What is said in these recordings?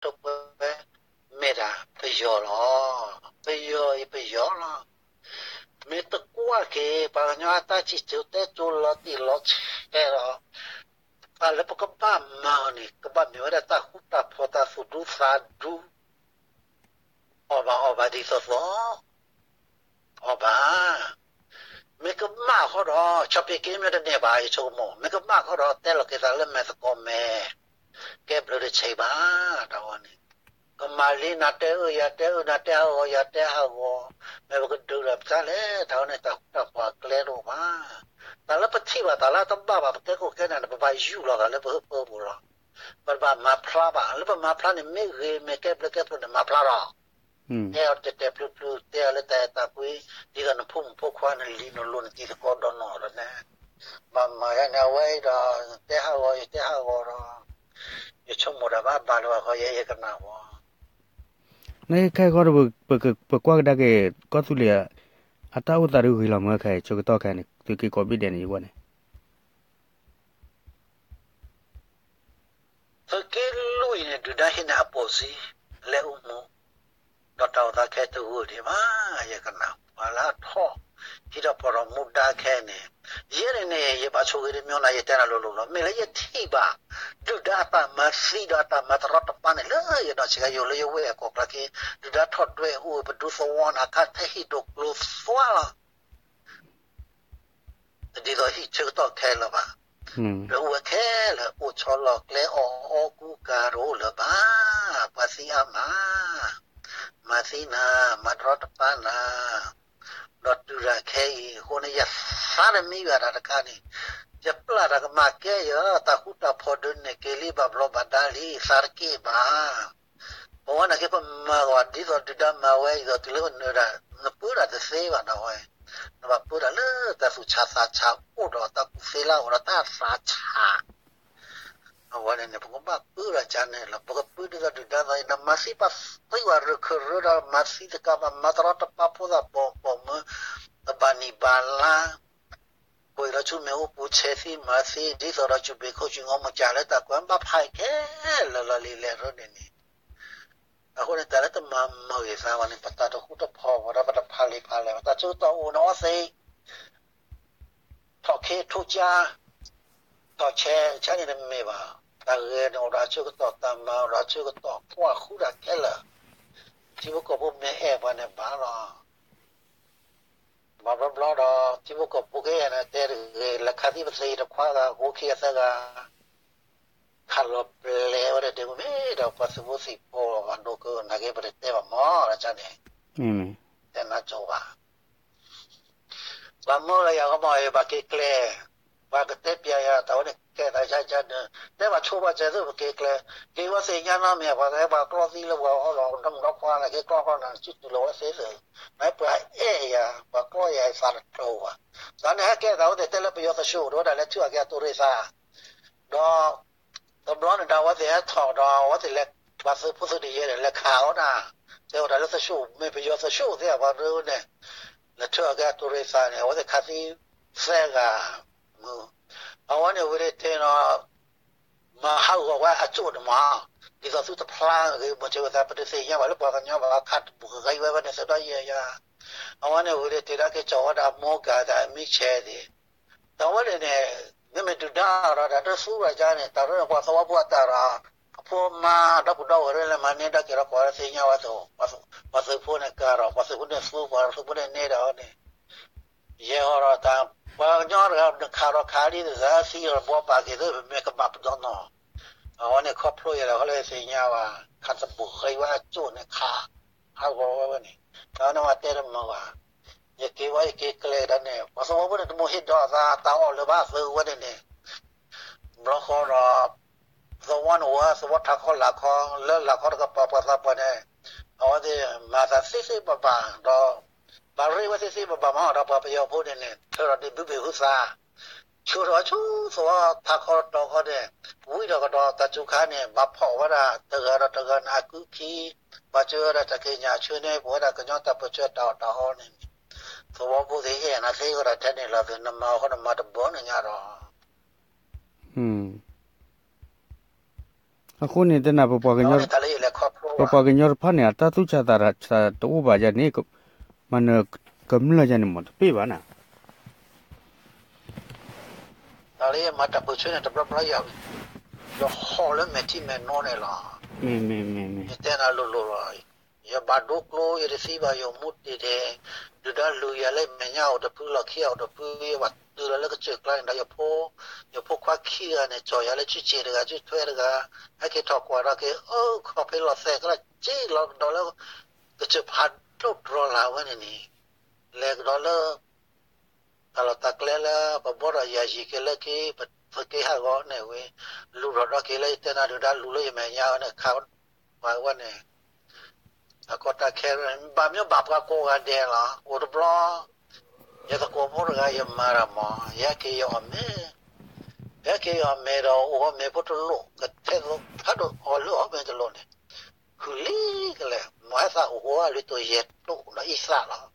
တပှဲၤ မ့ၢ်ဒၣ်ပယီၤလီၤ. ပယီၤအံၤပယီၤလီၤ. မ့ၢ်တကွၢ်က့ၤ ပှၤကညီအတၢ်စံၣ်စိၤတဲစိၤလီၤတံၢ်လီၤဆဲးဒီး တၢ်လၢပကဘၣ်မၤအီၤန့ၣ် ကဘၣ်မ့ၢ်ဝဲဒၣ်တၢ်ဃူတၢ်ဖိး တၢ်သူၣ်ဒူသးဒူ အီၣ်ဘၣ်အီၣ်ဘၣ်ဒ်သိးသိး အီၣ်ဘၣ်. မ့ၢ်ကမၣ်ဃီဒီး ဆီၣ်ဖံးက့မ့ၢ်တန့ၢ်ဘၣ် ယဆိကမိၣ် မ့ၢ်ကမၣ်ဃီဒီး တဲလီၤက့ၤသးလၢမဲာ်သကိးမဲာ် ကဲဘျုးတဆံးဘၣ် တၢ်ဝဲန့ၣ် ကမၤလံနၤတဲအၢ ယၤတဲအၢ နၤတဲဟးဂီၤ ယၤတဲဟးဂီၤ မ့ၢ်ပကဒုးလီၤပသးလဲၣ် တၢ်ဝဲန့ၣ် တၢ်ဃူတၢ်ဖိးအကျဲတအိၣ်ဘၣ်. တၢ်လၢပထံၣ်ဘၣ် တၢ်လၢတဘၣ်ဘၣ် ပကဲခိၣ်ကဲနၢ်န့ၣ် ပဘၣ်ယူၢ်လီၤသးလၢပဟၢဖၢပူၤလီၤ. ပတဘၣ်မၤဖျါဘၣ် လၢပမၤဖျါန့ၣ် မ့ၢ်ဂ့ၤမ့ၢ်ကဲဘျုးကဲဖှိၣ်န့ၣ် မၤဖျါလီၤ. တဲအီၤတဲာ်တဲာ်ဖျုးဖျုး တဲအီၤလၢတၢ်အဲၣ်တၢ်ကွံ ဒ်သိးနဖိမုၣ်ဖိခွါ နလံၤနလိၤ နတံၤသကိးဒီးနီၢ်ဒီးနဲ ဘၣ်မၤယါန့ၣ် အဝဲအံၤဒီး တဲဟးဂီၤ ယတဲဟးဂီၤဒီး ယဆိကမိၣ်ဒၣ်ဘၣ် ဘၣ်လၢၤဘၣ်ဃီ ယဲယကနၣ်ဝဲ နခဲခီဒီး ပကွၢ်ကဒါက့ၤ ကီၢ်သူလ့ၤ အတၢ်အိၣ်သးဒုးဂ့ၤလီၤမးခဲအံၤ ဆၢကတီၢ်ခဲအံၤန့ၣ် သုးက့ကိးဘ့ၣ်ဒဲးန့ၣ် ယဝဲန့ၣ် သုးက့လွံၢ်န့ၣ် ဒုၣ်ဒါဟံးန့ၢ်အပိာ်စံ လဲၤအိၣ်မူ ဒီးတၢ်အိၣ်သးခဲတဂ့ၤဒံးဘၣ် ယကနၣ် ပှၤလၢအထီၣ် ဟံးထီၣ်ဖီၣ်ထီၣ်မူဒါခဲအံၤန့ၣ် ယဲန့ၣ်န့ၣ် ယဘၣ်ဆိၣ်ဂ့ၤတမံၤန့ၣ် ယတဲနၤလိၤလိၤလီၤ. မ့ၢ်လၢယထံၣ်ဘၣ် ဒုၣ်ဒါအတၢ်မၤသံဒီးအတၢ်မၤတရီတပါန့ၣ် လၢယနီၢ်ဆံးကယိာ်လၢယဝဲၢ်အကိာ်ကျါခံ ဒုၣ်ဒါထီၣ်ဒွဲၣ်အိၣ် ပဒူသဝီန့ၣ် အခါထဲဟံၣ်ဒိၣ်ကျိၤသွါလီၤ တဒ်သိးဟံၣ်ဆၢကတီၢ်ခဲလၢာ်ဘၣ်. ပအိၣ်ဝဲခဲလၢာ် အိၣ်ဆီလီၤကျဲအီၣ်အီကူကၤတအိၣ်လၢၤဘၣ်. ပှၤသံအါမး, မၤသံနၤ, မၤတရီတပါနၤ, ဒီးတုၤတၢ်ခဲအံၤအဃိန့ၣ် ယသးတမံဘၣ်တၢ်တခါန့ၣ်, ယပျၢ်တၢ်ကမၣ်ကဲယၤ တၢ်ဃူတၢ်ဖိးဒုးနဲၣ်က့ၤလံ ဘၣ်ဘျီးဘၣ်ဒါလံ သးတက့ၢ်ဘၣ်. ပဝဲနာ်က့ ပမၤဂီၤဒ်သိးဒုၣ်ဒါမၤဝဲအံၤဒီး တုၤလၢပနၢၤတၢ် နပၢတၢ်တသ့ဘၣ်နီၤဝဲ, နဘၣ်ပၢတၢ်လၢတၢ်သူၣ်ဆးသးဆးအိၣ်ဒီးတၢ်ကူၣ်သ့လၢအအိၣ်ဒီးတၢ်သးဆး, အဝဲန့ၣ်န့ၣ် ပကဘၣ်ပၢတၢ်ကန့ၣ်လီၤ. ပကပၢဒ်သိးဒုၣ်ဒါသးအံၤ နမၤသံပှၤသံဝဲရၢၢ်ခၢၣ်ရၢဒီး မၤသံတကးဘၣ် မၤတရီတပါဖိသၣ်ပိာ်ပိာ်မၢ တဘၣ်နံၣ်ဘၣ်လါ ကွံာ်လီၤဆူမ့ၣ်အူပူၤ ဆဲးသံမၤသံ ဒ်သိးဒီးစူၢ်ဘ့ၣ်ခိၣ်စူၢ်ငီမုၢ်ကၢ်လၢတၢ်ကွဲး ဘၣ်ဖးခဲလၢာ်လီၤလံလဲၣ်ရၢန့ၣ်န့ၣ်, အဃိန့ၣ် တၢ်လၢတမၤမုာ်ဂ့ၤသးဘၣ်န့ၣ် ပတၢ်တဃူတဖိးဝဲဒီး ပတဖးလံာ်ဖးလဲၢ် ပတၢ်ဆၢကတီၢ်အိၣ်န့ၣ်အီသံး ထီၣ်ခ့ထိးကၠါ ထီၣ်ဆဲးဆဲးန့ၣ်တမ့ၢ်ဘၣ်, တၢ်ဂဲၤန့ၣ်အိၣ်ဒီးအဆၢကတီၢ် တၢ်မၤအိၣ်ဒီးအဆၢကတီၢ် ကွၢ်ဃုာ်တၢ်ခဲလၢာ်, ထံဖိကီၢ်ဖိမ့ၢ်အဲၣ်ပှၤန့ၣ်ဘၣ်လီၤ. ဘၣ်ဘျီဘျီဒီး ထံဖိကီၢ်ဖိကအဲၣ်န့ၣ် တဲတဂ့ၤ လဲၤခးသံပသ့ၣ်တခွါဂၤ ဃိခံဂၤသၢဂၤ ခးလီၤပျဲဝဲဒၣ်ဒဲး မ့မ့ၢ်ဒီးပှၤသုးဖိသံၣ်ဖိဘၣ်ဒိကနာ်က့ ပတတဲဘၣ်မး တၢ်န့ၣ် တဲနါစိၤဘၣ် ပှၤမၢလၢယၤကမီၤအံၤ ဘၣ်က့ၤကျဲၤ, ပှၤကတဲပျးယၤ တၢ်ဝဲန့ၣ်ကဲသးယါယါန့ၣ် တဲဘၣ်ဆိဘၣ်စၢၤသု ပက့ၤကျဲၤ, က့ၤဝဲသ့ၣ်ညါနီတမံၤ ပှၤကဟဲပှၤကျီသံလၢပှၤအီၣ်လီၤ ဒီမုၢ်ဒီခွါန့ၣ် က့ၤကျီကျီန့ၣ် စုတုၤလီၤဝဲသ့ၣ်သု, နပှၤအဲၣ်ယၤ ပှၤကျီယၤသးတကျိၤဘၣ်, တၢ်န့ၣ်ဟဲကဲသးဝဲသ့ၣ်တဲလၢပယီၤသုးဆူၣ် ဒီးဝဲဒၣ်လဲၤထုးအက့ၤအတူးရ့ၣ်သး ဒီး တဘျီန့ၣ်ဒီး အဝဲသ့ၣ်ဟဲထီၣ်ဒီး အဝဲသ့ၣ်လဲၤ ပှၤသုးဖိသုးတယဲၢ်န့ၣ် လဲၤခးအီၣ်ဒၣ်, တဲဝဲဒၣ်လၢသုးဆူၣ် မ့ၢ်ပယီၤသုးဆူၣ်သ့ၣ် ပှၤရ့န့ၣ် လဲၤထုးအက့ၤအတူးရ့ၣ်သးန့ၣ် အဝဲသ့ၣ်ခးသံသၢဂၤ, အဝဲန့ၣ်ဝံၤတ့ၢ်နီၤ မၤဟးဂီၤဝဲအစိၣ်န့ၣ်မး, ဒ်သိးသုတဖျါဂ့ၤ မ့ၢ်တဲဝဲသး ပတသ့ၣ်ညါဘၣ်လၢပှၤကညီဘၣ် ခးတဘူၣ်ဃဲဝဲဝဲန့ၣ် သၢဒီးယဲၢ်ယၤ, အဝဲန့ၣ်ဝံၤတ့ၢ်ဒီး က့ၤကၠီၣ်ဝဲဒၣ်အမိၢ်ကၤဒီးအမံဆဲးသ့ၣ် တၢ်ဝဲန့ၣ်န့ၣ် မ့မ့ၢ်ဒုၣ်ဒါဒီး တၢ်တသူရၤကါန့ၣ် တၢ်ရၢန့ၣ် ပှၤသဝီဖိအတၢ်ဒီး အဖိအမါဒီပုၢ်ဒီဝဲၢ်လၢလဲၤမၤန့ၢ်ဒီးက့ၤဒီး ကိးသ့ၣ်ညါဝဲသိး ပှၤသုးဖိန့ၣ်ကၤဒီး ပှၤသုးဖိန့ၣ်သူ ပှၤသုးဖိန့ၣ်န့ၢ်ဒီးန့ၣ် ယဲၢ်ဟီဒီးတၢ် ပှၤကညီတဂၤခးဒီးခးဒ်သးသံဒီး ဘှီပာ်က့ၤသ့ၣ် ပမ့ၢ်ကဘၣ်ပဒီနီၢ်, အဝဲန့ၣ်ခီဖျိယဲၢ်လီၤ ခီလၢသ့ၣ်ညါဘၣ် ခးတဘူၣ်ဃဲဝဲအစိၣ်န့ၣ်ခး ဟးဂီၤဝဲဝဲန့ၣ် တၢ်ဝဲန့ၣ်ဝဲတဲတမုာ်ဘၣ်, ယက့ၤဝဲယက့ၤကျဲၤဒီးန့ၣ် ပှၤသဝီဖိန့ၣ် တမ့ၢ်ဟ့ၣ်ဒီးအသး တၢ်အီၣ်လၢၤဘၣ်သုးဝဲန့ၣ်န့ၣ် ဘျီဃီဒီး သဝီန့ၣ်ဝဲ သဝီထးခီလၢ်ခီ လၢလၢ်ခီတကပၤ ပှၤသးပှၢ်န့ၣ် အဝဲသ့ၣ်မၤသးသ့သ့ဘၣ်ဘၣ်ဒီး ဘၣ်ရ့ဝဲသ့သ့ဘၣ်ဘၣ်မးဒီး ပှၤပယီၤဖိန့ၣ်န့ၣ် ထၢထီၣ်ဒ်ဘုဘ့ၣ်ဟုသး ဆိထီၣ်ဆူသဝီထးခီတီခီန့ၣ် ဝံၤဒီးကဒီးတၢ်စူၤခါန့ၣ် ဘၣ်ဖီၣ်ဝဲဒၣ်တဂၤဒီးတဂၤန့ၣ် အကုခံ ဘၣ်စၢၤဝဲဒၣ်တၢ်က့ၤညၣ်ဆၢန့ၣ် ပဝဲဒၣ်ကညီတၢ်ပၢၢ်ဆၢတၢ်အီၣ်တၢ်အီန့ၣ်န့ၣ် သဝီဖိသ့ၣ်အဲၣ်နၤသ့ဝဲဒၣ်ထဲန့ၣ်လီၤ သုနမၤအဃိနမၤတဘၢန့ၣ်ညါဒီး အဃိန့ၣ် တနၢ်ပပှၤကညီတဖၣ်န့ၣ် အတၢ်သူၣ်ဆးသးတအိၣ်ဘၣ်ယၤန့ၣ် မၤနၢၤကမျၢၢ်ယၤန့ၣ်မ့ၢ်တပ့ၢ်ဘၣ်နၤ. တၢ်လၢယမၤတၢ်ပၢၢ်ဆၢန့ၣ် တဘျီဘျီ ယဟီၣ်လၢမဲာ်ထံမဲာ်နိန့ၣ်လီၤ. ယတဲနၤလိၤလိၤလီၤ. ယဘၣ်ဒိကျိ ယတသံဘၣ်ယိာ်မူတ့ၢ်ဒဲး, ဒုၣ်ဒါလူၤယၤလၢမဲာ်ညါအိၣ်တဖု လီၢ်ခံအိၣ်တဖု ယဘၣ်တုၤလီၤလၢကစၢၢ်ကျါန့ၣ်ဒီး ယဖိခွါခံဂၤန့ၣ် ကၠီၣ်ယၤလၢဆံဆံးတဂၤ ဆံထွဲတဂၤ, ဟဲက့ၤထီၣ်ကွၢ်ဒီးက့ၤ အၢ ခီၣ်ဖံးလီၤသဲးကျါ စ့လီၤကဒီးလၢ ကစၢၢ်ဖးဒိၣ်တြီၤလၢ်ဝဲန့ၣ်န့ၣ်, လဲၤကဒီးလၢ တၢ်လီၢ်တၢ်ကျဲလၢ ပဘီဒီးယၤယံၤက့ၤလၢက့ၤ ပသုးက့ဟးဂီၤန့ၣ်ဝံၤ လူၤထီၣ်ဒီးက့ၤလၢယတဲနၤဒုၣ်ဒါလူၤလၢယမဲာ်ညါဝဲန့ၣ် ခးဝဲန့ၣ် အကီၢ်တၢ်ခဲ ဘၣ်မ့ၢ်ဘၣ်ပှၤကိးဂၤဒဲးလီၤ. အိၣ်တဘျီ ယသကိးဖိတဂၤ ယမၤတၢ်မး ယဟဲက့ၤယအီၣ်မ့ၤ, ယဟဲက့ၤယအီၣ်မ့ၤဒီး အိၣ်ဂီၤမ့ၤဖိတလိၣ် ကထဲသိးဖးဒိၣ်အီၣ်လၢအီၣ်မ့ၤတလိၣ်န့ၣ်, ဟုလံကလဲာ် မ်ဟဲသးအိၣ်ဃိအလွံၢ်တိၢ်ယဲၢ်တိၢ်ဒီးအံသၣ်လီၤ.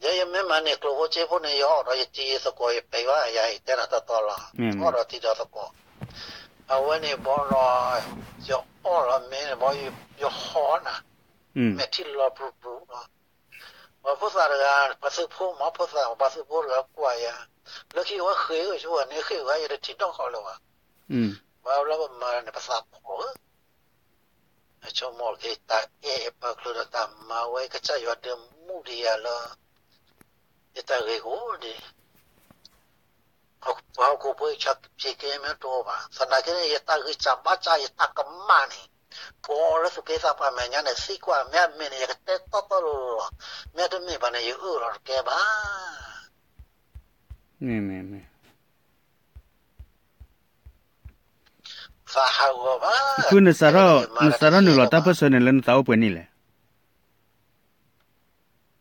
ယဲယမ့ၢ်မၤန့ၢ်ကျိၣ်ဖိစ့ဖိန့ၣ် ယအီၣ်ဒီးယတံၤယသကိးယပံၤဘၣ် ယတဲနၤတီတီလီၤ. အီၣ်ဒီးတံၤဒီးသကိး အဝဲန့ၣ်ဘီဒီး ယအီၣ်လီၤမ့ၤန့ၣ်ဘီ ယဟီၣ်နၤ မဲာ်ထံလီၤပြူၤပြူၤလီၤ. ပှၤဖိသၣ်တဂၤ ပှၤသုးဖိမ့ၢ်ဖိသၣ် ပှၤသုးဖိတဂၤကွၢ်ယၤ လၢခံဝဲဃ့ၢ်ဧၢ ယဝဲန့ၣ်ဃ့ၢ်ဝဲ ယတထံၣ်နီတခီလၢၤဘၣ်. ဘၣ်လၢပမၤန့ၣ် ပသးဖှီၣ်ဧၢ အဆိကမိၣ်က့ၤ တၢ်အဲၣ်ပာ်ချုးဒီးတၢ်မၤဝဲ ကစၢ်ယွၤဒုးမူဒံးယၤလၢ ယတၢ်ဂ့ၢ်ကအိၣ်ဒံး ပှၤဟီၣ်ခိၣ်ဖိအံၤ ဆၢက့ၤမ့ၢ်တအိၣ်ဘၣ် သနာ်က့န့ၣ် ယတၢ်ဂံၢ်စၢ်ဘါစၢ် ယတၢ်ကမၣ်န့ၣ် ကိးလၢသူၣ်က့သးပှၢ်မဲာ်ညါန့ၣ် သံကွၢ်မ့ၢ်အမ့ၢ်န့ၣ် ယကတဲတီတီလိၤလိၤလီၤ. မ့ၢ်တမ့ၢ်ဘၣ်န့ၣ် ယအၢၣ်လီၤတကဲဘၣ်. သးဟးဂီၤဘၣ်. နစးထီၣ်နုာ်လီၤတၢ်ပၢၢ်ဆၢန့ၣ် လၢနသးအိၣ်ပှဲၤနံၣ်လဲၣ်.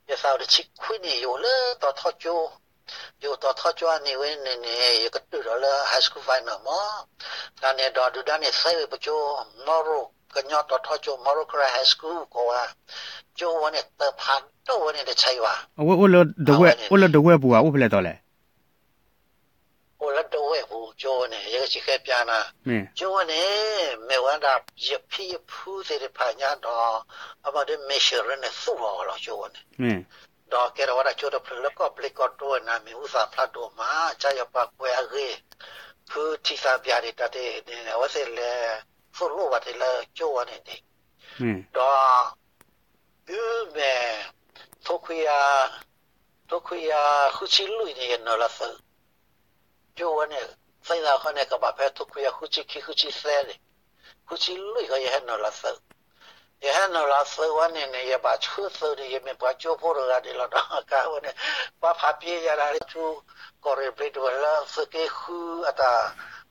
ယသးအိၣ်တဆံခွံနံၣ် ယအိၣ်လၢတီၤထီကၠိ, ယအိၣ်တီၤထီကၠိအနံၣ်ဝဲန့ၣ်န့ၣ် ယကတုၤဒီးလၢ high school final မး, တၢ်န့ၣ်ဒီးဒုၣ်ဒါန့ၣ်သဲဝံၤပကၠိ မီရိကညီတီၤထီကၠိ Moro Karen High School ကိးဝဲ, ကၠိဝဲန့ၣ်တဖးဒိၣ်ဝဲန့ၣ်တဆံဘၣ်. အဝဲအိၣ်လၢဒဝဲၢ်ပူၤဧါ အိၣ်ဖဲလဲၣ်တီၤလဲၣ်. အိၣ်လၢဒဝဲၢ်ပူၤကၠိဝဲန့ၣ် ယကစံးဃဲပျါနၤ, ကၠိဝဲန့ၣ် မ့ၢ်ဝဲဒၣ် ယဖံယဖုသ့ၣ်တဖၣ်ညါဒီး အမၤဒ် missionary န့ၣ် သူၣ်လီၤအီၤလီၤကၠိဝဲန့ၣ်, ဒီးကဲထီၣ်ဝဲဒၣ်ကၠိတဖျၢၣ်လၢကီၢ်ဘျံးကီၢ်ဒိဝဲန့ၣ် မ့ၢ်အူသၣ်ဖျါဒိၣ်မး ကစၢ်ယွၤပှၤကွဲးအဂ့ၢ်, ဖုထံသးပျၢ်ဒံးတၢ်တ့ၢ်န့ၣ် အဝဲသ့ၣ်လဲၤသိၣ်လိဘၣ်တ့ၢ်လၢကၠိဝဲန့ၣ်န့ၣ်, ဒီး တုၤမ့ၢ် ထိခွံယၤ, ထိခွံယၤဃုဆံလွံၢ်န့ၣ် ယနုာ်လီၤသုး, ကၠိဝဲန့ၣ် သ့ၣ်ညါဃီန့ၣ် ကဘၣ်ဖဲထိခွံယၤဃုဆံခံ ဃုဆံသၢန့ၣ်, ဃုဆံလွံၢ်ဃီ ယဟဲနုာ်လီၤသုး, ယဟဲနုာ်လီၤသုးဝဲန့ၣ်န့ၣ် ယဘၣ်ဆှၢသုးန့ၣ် ယမ့ၢ်ပှၤကၠိဖိတဂၤဒံးလီၤဒီး ကဝဲန့ၣ် ပှၤဖးပျ့ယၤဒၣ်လၢဆူ ကီၢ်ရ့ၣ်ဘျ့းတဝဲၢ်လၢသုးက့ဃုအတၢ်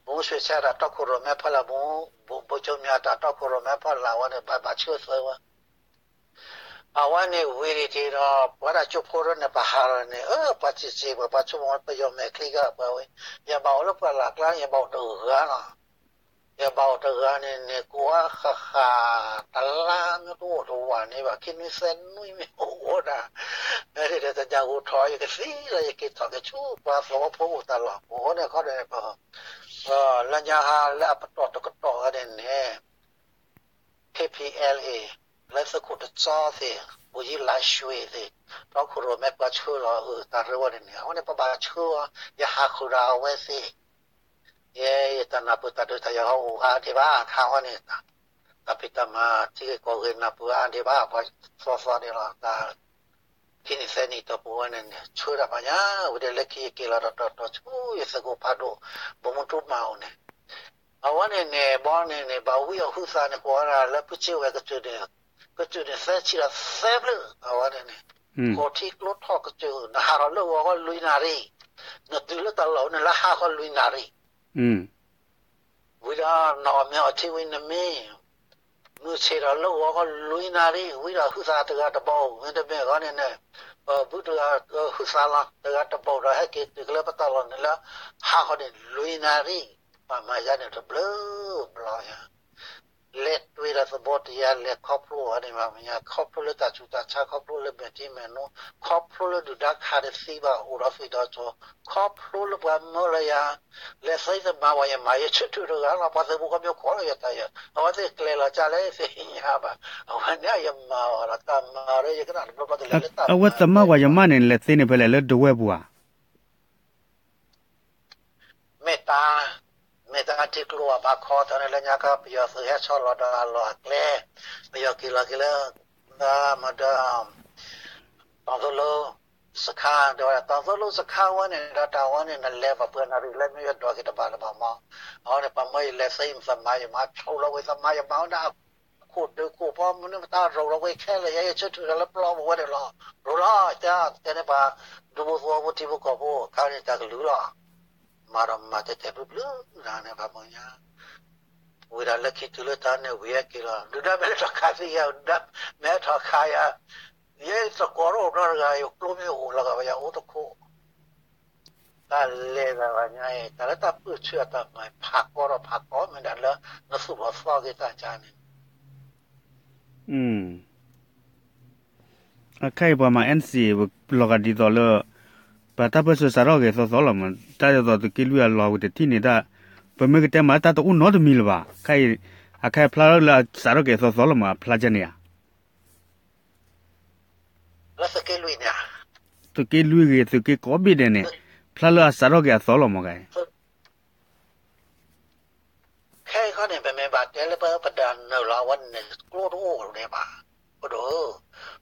မူဆွေဆဲးတၢ်တီခိၣ်ရိၣ်မဲဖီလာ်မူ, ဘိၣ်ကၠိမၠးတၢ်တီခိၣ်ရိၣ်မဲဖီလာ်ဝဲန့ၣ် ဘၣ်ဘၣ်ဆှၢသုးဝဲ အဝဲန့ၣ်ဝံၤဒံးဒီး ပဝဲဒၣ်ကၠိဖိဒၣ်န့ၣ် ပဟးလီၤန့ၣ် အၢ ပှၤစံးစံးပှၤ ပှၤဆိကမိၣ်ပယီၤမဲာ်ချံဂၤပှၤဝဲ, ယဘၣ်အိၣ်လၢပှၢ်လၢ်ကျါန့ၣ် ယဘၣ်အိၣ်တဂၤလီၤ. ယဘၣ်အိၣ်တဂၤန့ၣ်န့ၣ် ကိးအါဃၣ်ဃၣ် တလါမ့ၢ်တအိၣ်တဝာ်န့ၣ်ဘၣ် ခံနွံသၢနွံမ့ၢ်အိၣ်ဒၣ်, မ့ၢ်ဒ်ဒီးတညၣ်ဂိၢ်ထီၣ် ယကသံလၢ ယက့ၤထီၣ်က့ၤဆူပှၤသဝီဖိအိၣ်တၢ်လီၢ် ပအိၣ်န့ၣ်ခီဒီး လၢညါဟါလၢအပတီၢ်တကတီၢ်ဝဲန့ၣ်န့ၣ် K P L A လၢသုးခိၣ်တစီသ့ၣ် ပူၤယံလါရွှ့သ့ၣ် တီခိၣ်ရိၣ်မဲပှၤဆှၢလီၤအတၢ်ရ့ဝဲန့ၣ်န့ၣ် အဝဲန့ၣ် ပဘၣ်ဆှၢအီၤ ယဟးဃုာ်ဒီးအဝဲသ့ၣ်, ယတၢ်နၢ်ပၢၢ်တၢ်ဒုးတၢ်ယၤဟီအိၣ်အါဒံးဘၣ် ခါဝဲန့ၣ် တၢ်ဖံးတၢ်မၤထံဂ့ၢ်ကီၢ်ဂ့ၢ်နၢ်ပၢၢ်အါဒံးဘၣ် ပှၤသီသီန့ၣ်လီၤ တၢ် ခံနံၣ်သၢနံၣ်တီၢ်ပူၤဝဲန့ၣ်န့ၣ် ဆှၢတၢ်ပှၤညါ ဝံၤဒီးလၢခံယက့ၤလီၤဒီးတီၢ်တီၢ်ဆူယသုးခိၣ်ဖးဒိၣ် ဘိၣ်မူထူမၤအိၣ်န့ၣ် အဝဲန့ၣ်န့ၣ် ဘီန့ၣ်န့ၣ် ဘၣ်ဝံအီၤဟုသးန့ၣ် ကိးဝဲဒၣ်လၢဖုစ့ဝဲၢ်ကစၢၢ်န့ၣ် ကစၢၢ်န့ၣ်သၢဆံဒီးသၢဖျၢၣ် အဝဲန့ၣ်န့ၣ် ဃိးထံကျိထီၣ်ကစၢၢ် နဟးထီၣ်လၢဂီၤဃီလွံၢ်နၣ်ရံၣ် နတုၤလၢတၢ်လီၢ်န့ၣ်လၢဟါဃီလွံၢ်နၣ်ရံၣ် ဝံၤဒီးနအီၣ်မ့ၤအီထံဝံၤနမ့ၢ် မုၢ်ဆ့ၣ်ဒီးလၢဂီၤဃီလွံၢ်နၣ်ရံၣ် ဝံၤဒီးဟုသးတဂၤတဘီ မ့တမ့ၢ်ဂီၢ်န့ၣ်န့ၣ် ပဘုတဂၤဟုသးလီၤ တဂၤတဘီဒီးဟဲက့ၤတုၤကလၢပတၢ်လီၢ်န့ၣ်လၢ ဟါဃီန့ၣ်လွံၢ်နၣ်ရံၣ် ပှၤမၤယါန့ၣ်တဘျုးဘျီယါ လဲၤတွ့ၤဒီး သဘီတယါလဲၤခီဖျိအီၤန့ၣ်ဘၣ်မ့ၢ်ညါ, ခီဖျိလၢတၢ်ဆူးတၢ်ဆါ, ခီဖျိလၢမဲာ်ထံမဲာ်နိ, ခီဖျိလၢဒုၣ်ဒါခးတသံဘၣ်အိၣ်ဒီးသွံၣ်ဒီးစီၤ, ခီဖျိလၢပှၤမၢလၢယၤ, လဲၤသံသမါဝဲယမၤယဆၢထၢၣ်တဂၤလီၤ, ပှၤသုးဖိကီၢ်ဖိခိးလီၤယတၢ်ယဲ, အဝဲသ့ၣ်ကျဲၤလီၤကလဲၣ်သ့ၣ်ညါဘၣ်, အဝဲန့ၣ်ယမၤအီၤဒီးတၢ်မၤဒီးယကနၣ်တဘျီဘျီတလဲၤလၢတၢ် အဝဲသမါဝဲယမါန့ၣ် လဲၤသ့န့ၣ်ဖဲလဲၣ်လၢဒဝဲၢ်ပူၤဧါ မ့ၢ်တၢ်, မ့ၢ်တၢ်ထံကျိအဘၣ်ခီတၢ်န့ၣ်လၢညါခါ ပယီၤသုးဟဲဆီလီၤဒီးအလီၢ်အကျဲ, ပယီၤက့ၤလီၤက့ၤလၢ, မဒီး, တီၤသိလိစခါ, ဒီးတီၤသိလိစခါဝဲန့ၣ်ဒီးတၢ်ဝဲန့ၣ် နလဲၤဘၣ်ပှၤနၣ်ရံၣ်လၢမ့ၢ်ယဒွးက့ၤတဘၣ်တဘၣ်မး, အဝဲန့ၣ် ပှၤမၢယလဲၤသံသမါယမၤ ဆိးလီၤဝဲသမါယမၤဝဲဒၣ် ခိၣ်ဒုးခိၣ်ဖီမနုၤမတၤရိၤလီၤဝဲခဲလၢာ် ယဲယဆၢထၢၣ်ဒီးလၢပျီပူၤဝဲန့ၣ်လီၤ. ရိၤလီၤ တဲန့ၣ်ပှၤ ဒူဖိသဝီဖိထံဖိကီၢ်ဖိ ခါန့ၣ်တၢ်ကလုၢ်လီၤ. မၤဒီးမၤတဲာ်တဲာ်ဘျုးဘျုးနၤန့ၣ် ပှၤမၢညါ ဝံၤဒီးလၢခံတုၤလၢတၢ်န့ၣ် ဝံၤဟဲက့ၤလီၤ ဒုၣ်ဒါမ့ၢ်လဲၤထီၣ်ခးသံယၤ ဒုၣ်ဒါမ့ၢ်ဟဲထီၣ်ခးယၤ ယဲတကိးတအိၣ်နီတဂၤ ယကျိမ့ၢ်အိၣ်လီၤဂာ်ဘၣ် ယအိၣ်တခိၣ် တၢ်လဲၤဂၤဂၤညါအံၤ တၢ်လၢတၢ်ပၢၢ်ဆၢအတၢ်မၤ ဖးကီဒီးဖးကီ မ့ၢ်ဒၣ်လၢနသူၣ်လီၤသီက့ၤတၢ်ကါန့ၣ် အခါအံၤပှၤမၤ NCA လီၤဂာ်ဒ်သိးလၢ ပတၢ်ပၢၢ်ဆၢစးထီၣ်က့ၤသီသီလီၤမး တၢ်ဒ်သိးသုးက့လွံၢ်အလီၢ်ဝံၤတထံၣ်န့ၣ်တၢ် ပမ့ၢ်ကတဲမးလၢတၢ်တအိၣ်နီတမံၤလၢၤဘၣ် ခဲအံၤ အခါအံၤဖျါလၢအစးထီၣ်က့ၤသီသီလီၤမး အဖျါကဲန့ၣ်ဧါ သုးက့လွံၢ်ဂ့ၤ သုးက့ကိးဘ့ၣ်ဒဲးန့ၣ် ဖျါလၢအစးထီၣ်က့ၤအသီလီၤမးခဲအံၤ ခဲအံၤခီန့ၣ် ပမ့ၢ်ဘၣ်တဲလၢပပဒၣ်နုာ်လီၤအဝဲန့ၣ် ကျိတအိၣ်န့ၣ်ဘၣ်, ပဒိၣ်ဧၢ,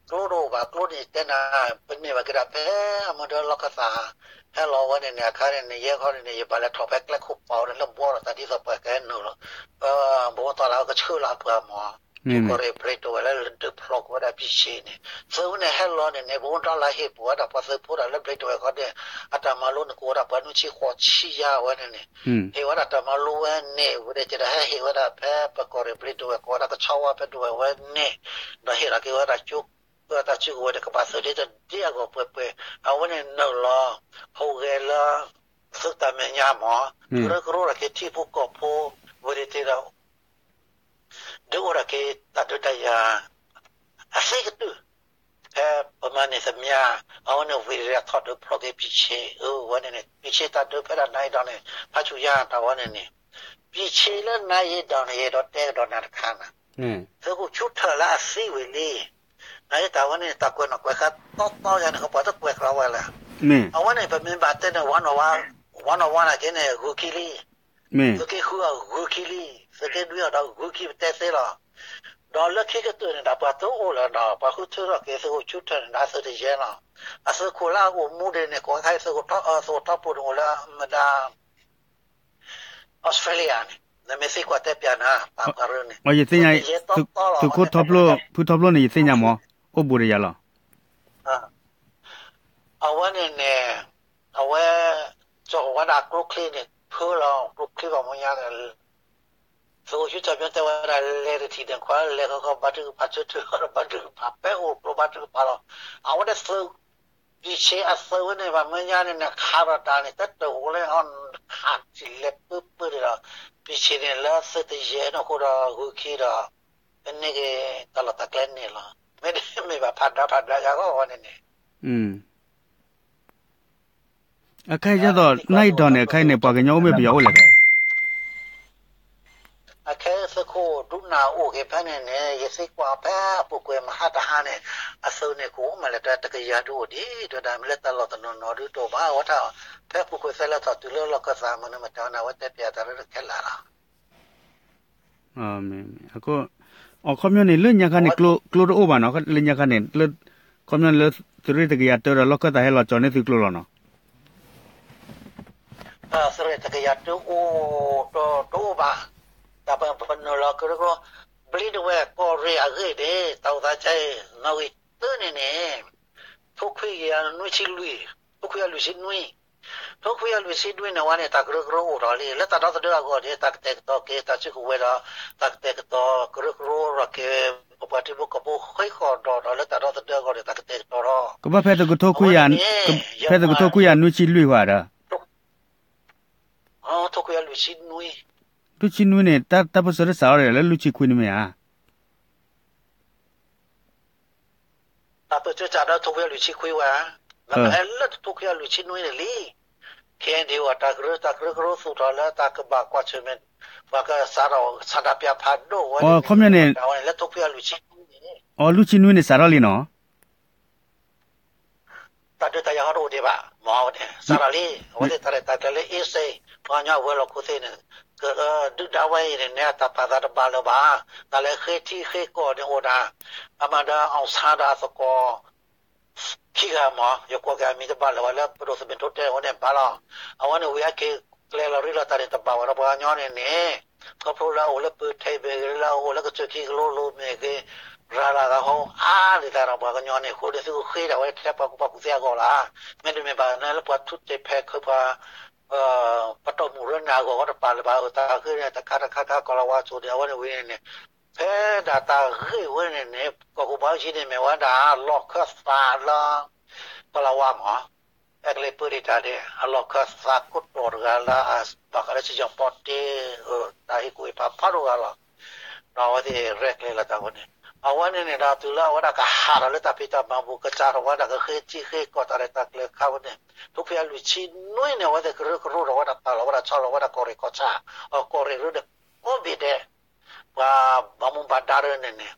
ကျိတအိၣ်ဘၣ် ကျိန့ၣ်တဲနၤ, ပန့ၢ်ဘၣ်က့ၤဒၣ်ဖဲအမုၢ်ဒီလီၢ်ခၢၣ်သး ဟဲလီၤဝဲန့ၣ်န့ၣ် အခါန့ၣ်န့ၣ် ယဲခီန့ၣ်န့ၣ် ယဘၣ်လဲၤထီၣ်ဖဲကျဲခိၣ်ပီၤန့ၣ် လၢဘှီဒီးတၢ်ဒ်သိးပှၤကဟဲနုာ်လီၤ, ပဘိးသီလၢကဆှၢလီၤပှၤမး, ကီၢ်ရ့ၣ်ဘျ့းတဝဲၢ်လၢဒုးဖျိးကွံာ်ဝဲဒၣ်ပံၣ်ဆ့န့ၣ် သုးဝဲန့ၣ်ဟဲလီၤန့ၣ်န့ၣ် ပဝဲဒီလၢဟ့ၣ်ပှၤဝဲဒၣ်ပှၤသုးဖိဒီးလၢဘျ့းတဝဲၢ်ခီန့ၣ် အတၢ်မၤလိန့ၣ်ကအိၣ်ဒၣ်ပှၤနွံဆံဃိးဆံယါဝဲန့ၣ်န့ၣ် ဟ့ၣ်ဝဲဒၣ်တၢ်မၤလိဝဲန့ၣ် ဝံၤဒီးကဟဲဟ့ၣ်ဝဲဒၣ်ဖဲပကီၢ်ရ့ၣ်ဘျ့းတဝဲၢ်ကိးဝဲဒၣ်ကဆီဝါဖဲဒဝဲၢ်ဝဲန့ၣ် ဒီးဟ့ၣ်လီၤက့ၤဝဲဒၣ်ကၠိ တၢ်စုကဝဲၤန့ၣ် ကဘၣ်သုးဒ်တဒ်အဂီၢ်ပှဲၤပှဲၤ အဝဲန့ၣ်နုာ်လီၤ ဟူးဂဲၤလၢ သုးတၢ်မဲာ်ညါမး ကရၢကရိဒၣ်က့ၤထံဖိကီၢ်ဖိ ဝံၤဒ်တ့ၢ်ဒီး ဒုးအိၣ်ဒၣ်က့ၤတၢ်ဒုးတၢ်ယၤ အသ့ကတၢၢ် ဖဲပမၤန့ၢ်သမံး အဝဲန့ၣ်ဝံၤဒီးထီၣ်ဒုးဖျိးက့ၤပံၣ်ဆ့ အဝဲန့ၣ်န့ၣ် ပံၣ်ဆ့တၢ်ဒုးဖဲဒၣ်နါယံၤဒီးန့ၣ် ဖးဆူညါတၢ်ဝဲန့ၣ်န့ၣ် ပံၣ်ဆ့လၢနါယံၤဒီးန့ၣ် ယအဲၣ်ဒိးတဲကဒီးနၤတခါနၤ သုးခိၣ်ဆူထၢၣ်လၢအသံဝံၤလံ နတၢ်ဝဲန့ၣ် တၢ်ကွဲးနီၣ်ကွဲးဃါတီတီယၤန့ၣ် ပှၤတကွဲးကြၢးဝဲလၢ အဝဲန့ၣ် ပမ့ၢ်ဘၣ်တဲန့ၣ် ဝါနီၣ်ဝါ ဝါနီၣ်ဝါန့ၣ်က့န့ၣ် ဂုၤခံလံ သုးက့ဃုအီၤဂုၤခံလံ သုးက့နွံအီၤဒီးဂုၤခံပတဲသ့လီၤ ဒီးလၢခံကတၢၢ်န့ၣ်ဒီး ပှၤတအိၣ်လၢၤဒီး ပှၤဃုထၢထီၣ်က့ၤသုးခိၣ်ဆူထၢၣ်န့ၣ်ဒီးသုးတယဲလီၤ အသုးခိၣ်လၢအအိၣ်မူဒ်န့ၣ် ကိးခါအံၤသုးခိၣ်ထီ သုးခိၣ်ထီပူၤန့ၣ်အိၣ်လၢမတၤ Australia န့ၣ် နမ့ၢ်သံကွၢ်တဲပျးနၤ ပှၤရၢန့ၣ် ယသ့ၣ်ညါ သုးခိၣ်ထီဖျိ ဖုထီဖျိန့ၣ် ယသ့ၣ်ညါမး အိၣ်ဘူးဒီးယၤလီၤ အဝဲန့ၣ်န့ၣ် အဝဲ ကၠီဝဲဒၣ်ကျိချံန့ၣ် ဖုလီၤ ကျိချံဘၣ်မူညါန့ၣ် သုးခိၣ်ဆူထၢၣ်မ့ၢ်တဲဝဲဒၣ် လဲၤတထံၣ်ဒၢးခွါ လဲၤခီခီဘါထုကဖၣ် ဆၢထၢၣ်ဒီးဘါထုကဖၣ် ဖဲအိၣ်ကျိဘါထုကဖၣ်လီၤ အဝဲဒၣ်သုး ပံၣ်ဆ့အသုးဝဲန့ၣ် ဘၣ်မူညါန့ၣ်န့ၣ် ခးဒီးတၢ်န့ၣ် တတၢၢ်အိၣ်လၢ ခးထံၣ်လဲၤပၢပၢဒၣ်ဒီး ပံၣ်ဆ့န့ၣ်လၢသုးတယဲန့ၣ်အဃိဒီး ဂုၤခံဒီး ကန့ၢ်က့ၤတၢ်လီၢ်တၢ်ကျဲန့ၣ်လီၤ မ့တမ့ၢ်ဘၣ်ဖးဒိၣ်ဖးဒိၣ်ယၤဂီၢ်ဝဲန့ၣ်န့ၣ် အခါအံၤဒ်သိး နၢ်အံၤဒီးန့ၣ် အခါအံၤန့ၣ် ပှၤကညီအိၣ်မ့ၢ်ပယီၤအိၣ်လဲၣ်ခဲ အခဲသုးခိၣ်ဒူနၢ်အိၣ်က့ၤဖဲန့ၣ်န့ၣ် ယသံကွၢ်ဖဲအပူၤကွံာ်မဟါတဟါန့ၣ် အသုးန့ၣ်ကအိၣ်မးလဲၣ် တကယၤဒုအိၣ်ဒံး တဲဝဲဒၣ်မ့ၢ်လၢတၢ်လီၢ်တနီၤနီၤဒုတအိၣ်ဘၣ် အဝဲဒၣ် ဖဲပူၤကွံာ်သဲလၢထီၣ်တုၤလၢလီၢ်ခၢၣ်သးမနုၤမတၤန့ၣ် အဝဲတဲပျးတၢ်လၢတခဲလၢာ်လီၤ အခီပညီန့ၣ် လၢညါခါန့ၣ် ကျိတအိၣ်ဘၣ်နီၤ လၢညါခါန့ၣ် ခီပညီန့ၣ်လၢ သုးရ့ၣ်တကယၤတၢဒီးလီၢ်ခၢၣ်သးဟဲလီၤကၠီန့ၢ်သုးကျိလီၤနီၤ သုးရ့ၣ်တကယၤတၢအိၣ် တအိၣ်ဘၣ် တၢ်ပနုာ်လီၤကရၢကရိ ဘျ့းတဝဲၢ်ကီၢ်ရ့ၣ်အဂ့ၢ်န့ၣ် တၢ်အိၣ်သးကဲအံၤ နီၣ်ဂံၢ်တၢန့ၣ်န့ၣ် ထိခွံကယၤနွံဆံလွံၢ် ထိခွံကယၤလွံၢ်ဆံနွံ ထိခွံကယၤလွံၢ်ဆံနွံန့ၣ်ဝဲန့ၣ် တၢ်ကရၢကရိအိၣ်ထီၣ်လံ လၢတၢ်ဒီသဒၢအဂီၢ်န့ၣ် တၢ်ကတဲာ်ကတီၤက့ၤ တၢ်စုကဝဲၤဒီး တၢ်ကတဲာ်ကတီၤကရၢကရိထီၣ်က့ၤ ပပှၤထံဖိကီၢ်ဖိဃ့ကီၢ်ဒီးဒီးလၢတၢ်ဒီသဒၢအဂီၢ်န့ၣ် တၢ်ကတဲာ်ကတီၤထီၣ် ကဘၣ်ဖဲသုးကထိခွံကယၤ ဖဲသုးကထိခွံကယၤနွံဆံလွံၢ်ဃီဒီး ထိခွံကယၤလွံၢ်ဆံနွံ လွံၢ်ဆံနွံန့ၣ် တၢ်ပၢၢ်ဆၢတစးထီၣ်လၢလွံၢ်ဆံခွံန့ၣ်မ့ၢ်ဧါ တၢ်ပၢဆှၢစးဒီးထိခွံကယၤလွံၢ်ဆံခွံဝဲ, မ့ၢ်ဟဲလၢထိခွံကယၤလွံၢ်ဆံနွံန့ၣ်လံ. ခဲအံၤဒ်အံၤ တၢ်ကရၢ တၢ်ကရၢကရိသူၣ်ထီၣ်လၢတၢ်ကဘၣ်ကွၢ်ဆၢၣ်မဲာ် ပှၤကစးထီၣ်ဆန္ဒပြဖးဒိၣ်ဝဲန့ၣ် န့ၣ်လၢထိခွံကယၤလွံၢ်ဆံနွံန့ၣ် အလွံၢ်ဆံနွံန့ၣ် စးထီၣ်လံနီၤ. တၢ်ဒုးတၢ်ယၤဟီတအိၣ်ဒံးဘၣ်, မ့ၢ်ဝဲန့ၣ် စးထီၣ်လံ. အဝဲသ့ၣ်တၢ်ရဲၣ်တၢ်ကျဲၤလၢအ့စ့ၣ် ပှၤကညီအဝဲၤလီၢ်ခိၣ်သ့ၣ်န့ၣ် ဒုၣ်ဒါဝဲအံၤန့ၣ်န့ၣ် အတၢ်ပာ်သးတဘၣ်လၢၤဘၣ်. တၢ်လဲၤဃ့ထံဃ့ကီၢ်န့ၣ်အိၣ်ဒၣ်, အမၤဒီး အောင်ဆန်းဒီးအသကိး ခံဂၤမ့ၢ် ယကွၢ်က့ၤအမံၤတဘၣ်လၢၤဘၣ် လၢပဒိၣ်သုးမုၢ်ဒိၣ်တဲဝဲန့ၣ်ဘၣ်လီၤ. အဝဲန့ၣ်ဝံၤအက့ၤကျဲၤလီၤရံလီၤတၢ်န့ၣ် တဘၣ်ဝဲဒီးပှၤကညီန့ၣ်န့ၣ်, ခီဖျိလၢအအိၣ်လၢပၢၤထဲဘ့ၣ်ဂ့ၤ လၢအအိၣ်လၢကစၢၢ်ခံကလိလိၤမ့ၢ်ဂ့ၤ, ရၤလီၤသးဟီအါဒံးသးဒီးပှၤကညီန့ၣ် အဃိန့ၣ် သုကဃ့ဒၣ်ဝဲထဲပှၤကူပှၤကူသ့အဂီၢ်လီၤ. မ့တမ့ၢ်ဘၣ်န့ၣ်လၢပှၤထူၣ်တ့ၢ်ဖဲးခုးပှၤ ပတီၢ်မုၢ်ရၢန့ၣ်အဂီၢ် တပာ်လၢၤဘၣ် အတၢ်ဃ့န့ၣ် တခါတခါခါကီၢ်လီၤဝါဆိၣ်န့ၣ် အဝဲန့ၣ်ဝံၤန့ၣ်န့ၣ် ဖဲဒၣ်တၢ်ဂ့ၢ်ဝဲန့ၣ်န့ၣ် ကီၢ်ခိၣ်ဘီယံၤန့ၣ် မ့ၢ်ဝဲဒၣ်လီၢ်ခၢၣ်သးလၢ ကီၢ်လီၤဝါမ့ၢ် အဲကလံးပၢဒံးတၢ်န့ၣ် အလီၢ်ခၢၣ်သးခိၣ်တီၢ်တဂၤလၢအဘၣ်ဃးလၢစံယီၤပီတ့ တၢ်ဟ့ၣ်ကူၣ်ဟ့ၣ်ဖးဖးဒိၣ်ဂၤလီၤ. ဒီးအဝဲသ့ၣ်ရဲၣ်ကျဲၤလီၤတၢ်ဝဲန့ၣ် အဝဲန့ၣ်န့ၣ်ဒီးတုၤလၢအဝဲဒၣ်ကဟးထီၣ်လၢတၢ်ဖံးတၢ်မၤပူၤ ကစးထီၣ်ဝဲဒၣ်ကဃ့ထံဃ့ကီၢ်တၢ်ရဲၣ်တၢ်ကျဲၤခါဝဲန့ၣ် ထိခွံကယၤလွံၢ်ဆံနွံန့ၣ် အဝဲသ့ၣ်ကရၢကရိထီၣ်ဝဲဒၣ်ပာ်လီၤဝဲဒၣ်ဆီလီၤဝဲဒၣ်ကီၢ်ရ့ၣ်ကီၢ်ဆၣ် အကီၢ်ရ့ၣ်ရၢဒီးကိးဘ့ၣ်ဒဲး ပှၤဘၣ်မူဘၣ်ဒါရၢန့ၣ်န့ၣ်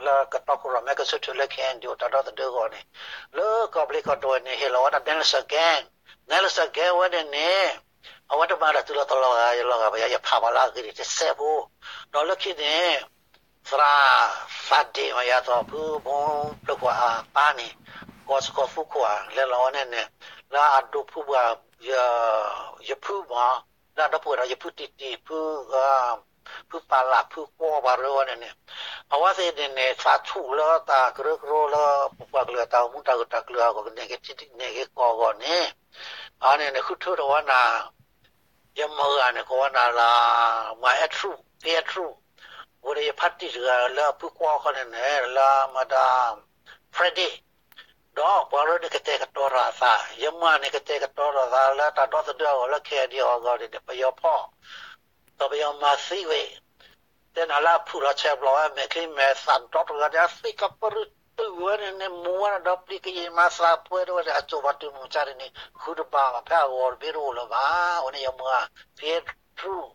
လၢကတီခိၣ်ရိၣ်မဲကဆၢထၢၣ်လၢ ခဲအံၤဒံးအိၣ်တၢ်ဒီသဒၢအဂီၢ်န့ၣ် လၢကီၢ်ဘျံးကီၢ်ဒွဲၣ်န့ၣ် ဟ့ၣ်လီၤဝဲဒၣ် Nelson Gang, Nelson Gang ဝဲန့ၣ်န့ၣ် အဝဲတမၤတၢ်တုၤလီၤတလီၤဂာ်ယလီၤဂာ်ဘၣ် ယဖးဘၣ်လၢအဂ့ၢ်ဒ်တစဲးဖိ ဒီးလၢခံန့ၣ် သရၣ်သးဒ့ၣ်မၤယၤသိးဖုဘိဖျၢၣ်ခိၣ်အပၢ်န့ၣ် ကီၢ်စကီၤသူခိၣ်ဧါ လဲၤလီၤဝဲန့ၣ်န့ၣ် လၢအဒိးဖုဘၣ် ယဖုမး လၢအဒီပုၢ်ဝဲၢ်ဒီးယဖုတံၢ်တံၢ် ဖု ဖုပာ်လး ဖုကွီပှၤရၢဝဲန့ၣ်န့ၣ် အဝဲသ့ၣ်န့ၣ်န့ၣ် သးဆူၣ်လၢတၢ်ကရၢကရိလၢ ပပှၤကလုာ်အတၢ်အိၣ်မူတၢ်ဂ့ၢ်တၢ်ကျိၤအဂီၢ် ကန့ၢ်က့ၤထံန့ၢ်က့ၤကီၢ်အဂီၢ်န့ၣ် အန့ၣ်န့ၣ် ဃုထၢထီၣ်ဝဲနၤ ယမုၢ်ဂၤန့ၣ် ကိးဝဲနၤလၢ မၤအဲၣ်ထရူၣ် ဖဲအဲၣ်ထရူၣ် ဝဲဒီးယဖါတံၢ်တဂၤလၢအဖုကွီခီန့ၣ်န့ၣ် လၢမၤဒါ Friday ဒီးပှၤရၢန့ၣ်ကတဲာ်ကတီၤထီၣ်အသး ယမုၢ်ဂၤန့ၣ် ကတဲာ်ကတီၤထီၣ်သးလၢတၢ်ဒီသဒၢအဂီၢ်လၢ ခဲအံၤဒံးအဂီၢ်န့ၣ် ပယီၤဖီၣ် ဒီးပယီၤမၤသံဝဲ တဲနၤလၢအဖုၣ်လီၤဆဲးဘျီဝဲ မဲာ်ချံမဲာ်သၣ်ဒီတဂၤန့ၣ် အသံၣ်ကပရူၢ်တုာ်ဝဲန့ၣ်န့ၣ် မူဝဲဒၣ်ဒီပျံၤကယံာ်မၤသးပှဲၤတဝဲန့ၣ် အစိၣ်ဘၣ်တုၤမုၢ်မဆါန့ၣ်န့ၣ် ဃုတဘၣ်ဘၣ် ဖဲအဂီၢ်တဘ့ၣ်တအိၣ်လၢၤဘၣ် အဝဲန့ၣ်ယမုၢ်ဂၤ ဖံအဲၣ်ထရူၣ်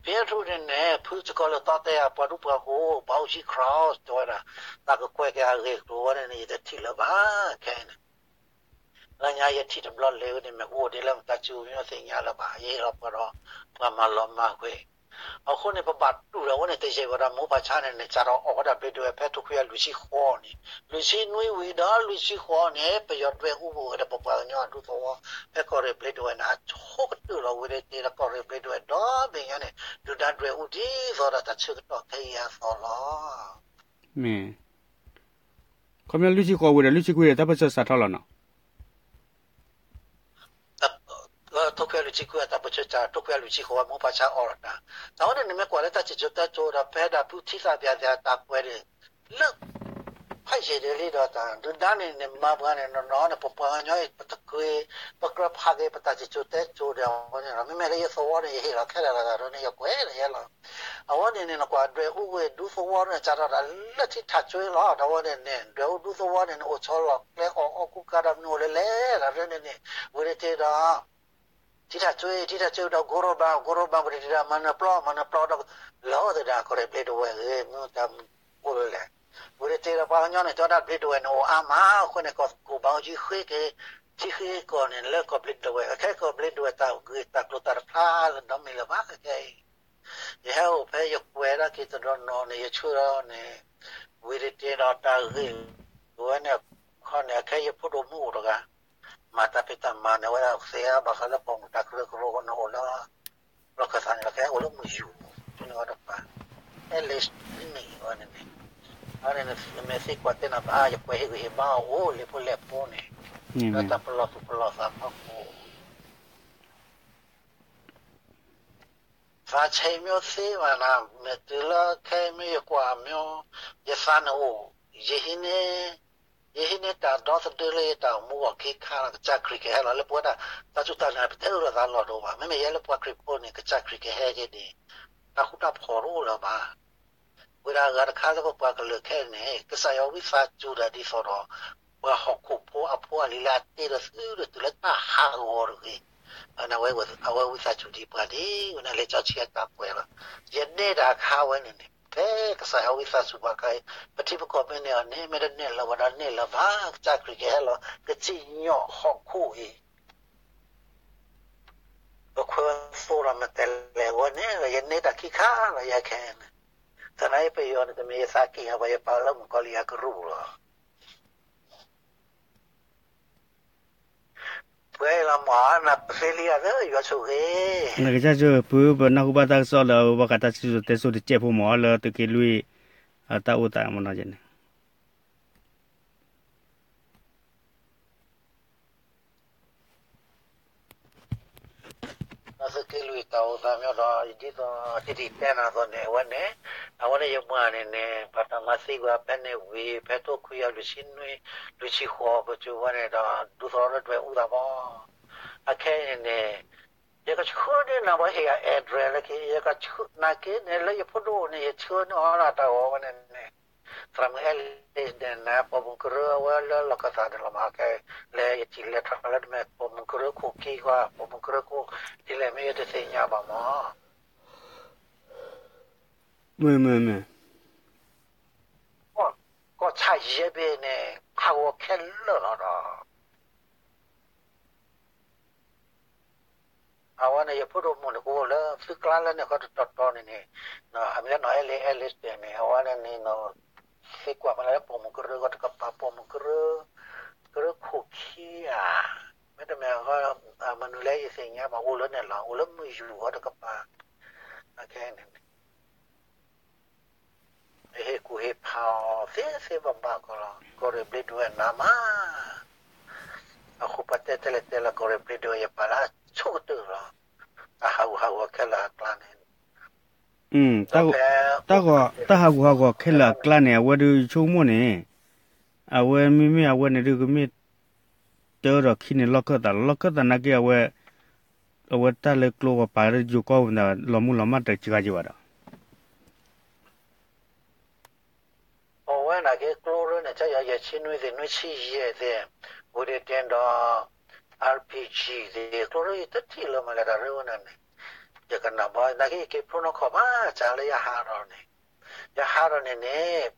ဖံအဲၣ်ထရူၣ်န့ၣ်န့ၣ် ဖုစကီၤလၢာ်သီတဲယၤ ပှၤဒူပှၤယိၤ ဘၣ်အိၣ်ဆံ cross တဲဝဲဒၣ် တၢ်ကကွဲးက့ၤအဂ့ၢ်အကျိၤဝဲန့ၣ်န့ၣ် ယတထံၣ်လၢၤဘၣ် ခဲအံၤန့ၣ် လၢညါယထံၣ်တဘျီလဲၤဝဲန့ၣ် မ့ၢ်ကအိၣ်ဒ်လဲၣ် မတၤစုပူၤမ့ၢ်သ့ၣ်ညါလၢၤဘၣ် ယဟ့ၣ်လီၤပှၤဒီး ပှၤမၤလီၤမၢ်ကွံာ် အဃိန့ၣ် ပဘၣ်တူၢ်လီၤဝဲန့ၣ် တယံာ်ဝဲဒီး မိၢ်ပၢ်ဆါန့ၣ်န့ၣ် စးထီၣ်အီၣ်ဝဲဒၣ်ဘျ့းဒဝဲၢ် ဖဲထိခွံကယၤလွံၢ်ဆံဃိးန့ၣ် လွံၢ်ဆံနွံဝံၤဒီးလွံၢ်ဆံဃိးန့ၣ် ပယီၤဒွဲၣ်အူဝဲဒီးပပှၤကညီအဒူသဝီ ဖဲကီၢ်ရ့ၣ်ဘျ့းဒဝဲၢ်န့ၣ် အဆိကတၢၢ်လီၤဝဲဒၣ်တ့ၢ်ဒီး ကီၢ်ရ့ၣ်ဘျ့းဒဝဲၢ်ဒီဘ့ၣ်ညါန့ၣ် ဒုၣ်ဒါဒွဲၣ်အူဒ်သိးဒီးတၢ်ဆၢကတီၢ်ခဲအံၤအသိးလီၤ. မ့ၢ် ခီပညီလွံၢ်ဆံဃိးဝံၤဒီး လွံၢ်ဆံခွံဒီး တၢ်ပၢၢ်ဆၢစးထီၣ်လီၤနီၤ. ထိခွံကယၤလွံၢ်ဆံခွံအတၢ်ပၢၢ်ဆၢစး ထိခွံကယၤလွံၢ်ဆံဃိးဝဲ မိၢ်ပၢ်ဆါအီၣ်လီၤတၢ် တၢ်ဝဲန့ၣ် နမ့ၢ်ကွၢ်လၢတၢ်စံၣ်စိၤတဲစိၤဒီး ဖဲဒၣ်ဖုထံသးပျၢ်သ့ၣ်အတၢ်ကွဲးန့ၣ် လၢ ဖးယံာ်ဒ်လံဒီးတၢ် ဒုၣ်ဒါန့ၣ်န့ၣ် မၤပှၤန့ၣ် နီၢ်နီၢ်န့ၣ် ပပှၤကညီအံၤ ပတကြၢး ပကြၢးဖးက့ၤ ပတၢ်စံၣ်စိၤတဲစိၤဒီးအဝဲန့ၣ်လီၤ. မ့မ့ၢ်လၢယသဝီန့ၣ် ယဟ့ၣ်လီၤခဲလၢာ်လီၤ တၢ်ဒ်န့ၣ် ယကွဲးလၢယဲလီၤ. အဝဲန့ၣ်န့ၣ် နကွၢ်ဒွဲၣ်အူဝဲဒူသဝီန့ၣ် စးထီၣ်တၢ်လၢထံထးစွ့လီၤ. တၢ်ဝဲန့ၣ်န့ၣ် ဒွဲၣ်အူဒူသဝီန့ၣ်န့ၣ် အိၣ်ဆီလီၤကျဲအီၣ်အီၣ်ကူကၤဒီးမနုၤအိၣ်လဲၣ်လဲၣ် တၢ်ဒ်န့ၣ်န့ၣ် ဝံၤတ့ၢ်ဒီး ထံထးစွ့ ထံထးစွ့ဒီး ကိရိဘၣ် ကိရိဘၣ် ဝံၤတ့ၢ်ဒီး မၤနၢၤပျီ မၤနၢၤပျီဒီး လီၤသဒၣ်ကီၢ်ရ့ၣ်ဘျ့းဒဝဲၢ်ဂ့ၤ မ့ၢ်တၢ်အိၣ်လၢလဲၣ်. ဝံၤတ့ၢ်ဒီး ပှၤကညီန့ၣ် တဲဝဲဒၣ်ဘျ့းဒဝဲၢ်န့ၣ် အိၣ်အါမး အဃိန့ၣ် ကီၢ်ခိၣ်ဘၣ်အူကၠံဃ့က့ၤ ထံဃ့ကီၢ်န့ၣ် လၢကီၢ်ဘျ့းဒဝဲၢ် အခဲကီၢ်ဘျ့းဒဝဲၢ်တၢ်ဂ့ၢ်တၢ်ကျိၤတၢ်တဖျါလၢဒီမံၤလၢၤဘၣ် ခဲအံၤ ယဟဲအိၣ်ဖဲယကွဲးဒၣ်က့ၤတနီၤနီၤန့ၣ် ယဆၢဒီးန့ၣ် ဝံၤတ့ၢ်ဒီးတၢ်ဂ့ၢ်ဝဲန့ၣ် ခီန့ၣ် အခဲယဖိဒိၣ်မုၣ်အိၣ်တဂၤ မၤတၢ်ဖံးတၢ်မၤန့ၣ် အဝဲဒၣ်သ့အါ ဘၣ်ဃးလၢပိာ်မုၣ်တၢ်ကရၢကရိန့ၣ်အိၣ်လၢ လီၢ်ခၢၣ်သးန့ၣ် လီၤခဲအိၣ်လၢမုၢ်ယူၤ ဖဲန့ၣ်ဝဲတပၤ အဲလ့းန့ၣ်ဝဲန့ၣ်န့ၣ် အန့ၣ် နမ့ၢ်သ့ကွၢ်တဲနၤဘၣ် ယကွဲးဟ့ၣ်ဂံၢ်ဟ့ၣ်ဘါအိၣ်လံဖိလဲၣ်ဖိန့ၣ် လၢတၢ်ပလီၢ်သူၣ်ပလီၢ်သးဖီခိၣ် သးဆဲးမ့ၢ်သ့ဘၣ်နၤ မ့ၢ်တုၤလၢခဲအံၤမ့ၢ်ယကွၢ်မ့ၢ် ယသးန့ၣ်အိၣ် ယဟံးန့ၢ် ယဟံးန့ၢ်တၢ်ဒီသဒၢလၢယတၢ်အိၣ်မူအဂီၢ်ခံခါလီၤ ကစၢ်ခရံာ်ကဟဲလီၤ လၢပဝဲဒၣ် တၢ်စူၢ်တၢ်နာ် ပတအဲၣ်အုၣ်လီၤသးလီၢ်တအိၣ်ဘၣ် မ့မ့ၢ်ယဲလၢပှၤခရံာ်ဖိန့ၣ် ကစၢ်ခရံာ်ကဟဲက့ၤန့ၣ် တၢ်ဃူတၢ်ဖိးတအိၣ်လၢၤဘၣ် ဝဲဒၣ်အဂၤတခါလၢပပှၤကလုာ်ခဲအံၤန့ၣ် ကစၢ်ယွၤဝံသးစူၤဒီးဒ်သိးဒီး ပှၤဟီၣ်ခိၣ်ဖိအဖိအလံၤလၢအတ့ဒီးသုဒီးတုၤလၢတၢ်ဟးဂီၤတဂ့ၤ, အဝဲဝံသးစူၤဒ်ပှၤဒ်ဝဲန့ၣ် လံာ်စီဆှံအတၢ်ကွဲးလီၤ. ယနဲၣ်တၢ်အခါဝဲန့ၣ်န့ၣ် ဖဲကစၢ်ယွၤဝံသးစူၤပှၤခါအံၤ ပထံပကီၢ်မ့ၢ်န့ၢ်အီၤန့ၣ် မ့ၢ်တန့ၢ်လၢၤဝဲဒီးန့ၢ်လၢၤဘၣ် ကစၢ်ခရံာ်ကဟဲလီၤ ကစံၣ်ညီၣ်ဟီၣ်ခိၣ်အံၤ ပခွဲးသိဒီးမတၤလဲၣ်အဂီၢ်န့ၣ် ယန့ၢ်တၢ်ခံခါလီၤ ယဲခဲအံၤန့ၣ်, သနာ်က့ပယီၤန့ၣ် တမ့ၢ်ယသးက့ၤဟးဘၣ် ယပာ်လၢမုၣ်ကီၤလံၢ်အကရူၢ်လီၤ. ပှဲၤလီၤမး နပသ့လံဧါသၢ ယွၤဆိၣ်ဂ့ၤ, နကစၢ်ဆိၣ်ဂ့ၤ ဖု ပနၢ်ဟူဘၣ်တၢ်ကစီၣ်လၢ ဘၣ်ဃးတၢ်စံၣ်စိၤတဲစိၤတစဲးဖိမး လၢသုးက့လွံၢ် အတၢ်အိၣ်သးမနီၤန့ၣ် သုးက့လွံၢ်တၢ်အိၣ်သးမ့ၢ်ဒီး ဒ်သိးတံၤတံၤတဲနၤအသိးန့ၣ် အဝဲန့ၣ်, အဝဲန့ၣ်ယမၤန့ၣ်န့ၣ် ပှၤတၢ်မၤသံကွၢ်ဖဲန့ၣ်ဝံၤ ဖဲထိခွံကယၤလွံၢ်ဆံနွံ လွံၢ်ဆံဃိးပစိၤဝဲန့ၣ်ဒီး ဒူသီရၢဒွဲၣ်အူသးမး, အခဲအံၤန့ၣ်န့ၣ် ယကဆှၢန့ၢ်နၤဘၣ်ဟ့ၣ်အ address လၢခံ ယကဆှၢနာ်က့န့ၣ် လၢယဖိဒိၣ်န့ၣ် ယဆှၢန့ၢ်အီၤဒၣ်တၢ်ဂီၤဝဲန့ၣ်န့ၣ်, သရၣ်မုၣ်အဲလ့းန့ၣ် ပိာ်မုၣ်ကရၢအဝဲလၢလီၢ်ခၢၣ်သးန့ၣ်လီၤမး ခဲ လဲၤယထံၣ်လဲၤထီၣ်လၢတမ့ၢ်ပိာ်မုၣ်ကရၢခိၣ်ခံကွၢ် ပိာ်မုၣ်ကရၢခိၣ်ဒ်လဲၣ်မ့ၢ်ယတသ့ၣ်ညါဘၣ်မး, မ့မ့မ့ၢ် ကီၢ်ဆၣ်ယဲၢ်ဘ့ၣ်န့ၣ် ဟးဂီၤခဲလၢာ်လီၤဒီး အဝဲန့ၣ် ယဖိဒိၣ်မုၣ်န့ၣ် ကအိၣ်လၢသုကျါလၢန့ၣ်ဃီတတီၤတီၤန့ၣ်န့ၣ်, အမ့ၢ်နီၢ်အဲလ့း အဲလ့းစတဲၣ်န့ၣ် အဝဲန့ၣ်န့ၣ် သံကွၢ်မးလၢပိာ်မုၣ်ကရၢဂီၢ်တကပၤ ပိာ်မုၣ်ကရၢ, ကရၢခိၣ်ခံဧါ, မ့တမ့ၢ် မနုၤလဲၣ်ယသ့ၣ်ညါဘၣ် အိၣ်လၢန့ၣ်လီၤ အိၣ်လၢမုၢ်ယူၤဂီၢ်တကပၤ, အခဲအံၤန့ၣ် ဟ့ၣ်ကူၣ်ဟ့ၣ်ဖးအီၤသ့သ့ဘၣ်ဘၣ်ကီးလီၤ ကီၢ်ရ့ၣ်ဘျ့ဒဝဲၢ်နးမး, အဃိပှၤတဲတဲလဲၣ်တဲလၢကီၢ်ရ့ၣ်ဘျ့ဒဝဲၢ် ယပာ်လၢအဆိကတၢၢ်လီၤ, တၢ်ဟးဂူာ်ဟးဂီၤခဲလၢာ်အကျါန့ၣ်, တၢ်ဂီၤ တၢ်ဟးဂူာ်ဟးဂီၤခဲလၢာ်အကျါန့ၣ် အဝဲဒုးဆိကမိၣ်န့ၣ်, အဝဲမ့မ့ၢ်အဝဲန့ၣ်ဒုးကမ့ၢ် တၢ်ဒီးခံန့ၣ်လီၢ်ခၢၣ်သးလီၤ လီၢ်ခၢၣ်သးနာ်က့အဝဲ, အဝဲတၢ်လၢကျိဂီၤပာ်လၢယိၤကီၢ်ပူၤန့ၣ် လီၤမုၢ်လီၤမၢ်တစှၤက့ၤဘၣ်ဒီး အဝဲနာ်က့ကျိရၢန့ၣ် ကယီယဲၢ်ဆံနွံသ့ၣ် နွံဆံယဲၢ်သ့ၣ်, ဝံၤဒ့တ့ဒီး RPG သ့ၣ် ကျိရၢယတထံၣ်လၢမၤလဲၤတၢ်ရၢဝဲန့ၣ်န့ၣ်, ယကနၣ်ဘၣ် နာ်က့ယက့ၤဖျိနီၢ်ခီၣ်ဘၣ် စးလၢယဟးထီၣ်န့ၣ်, ယဟးထီၣ်န့ၣ်န့ၣ်,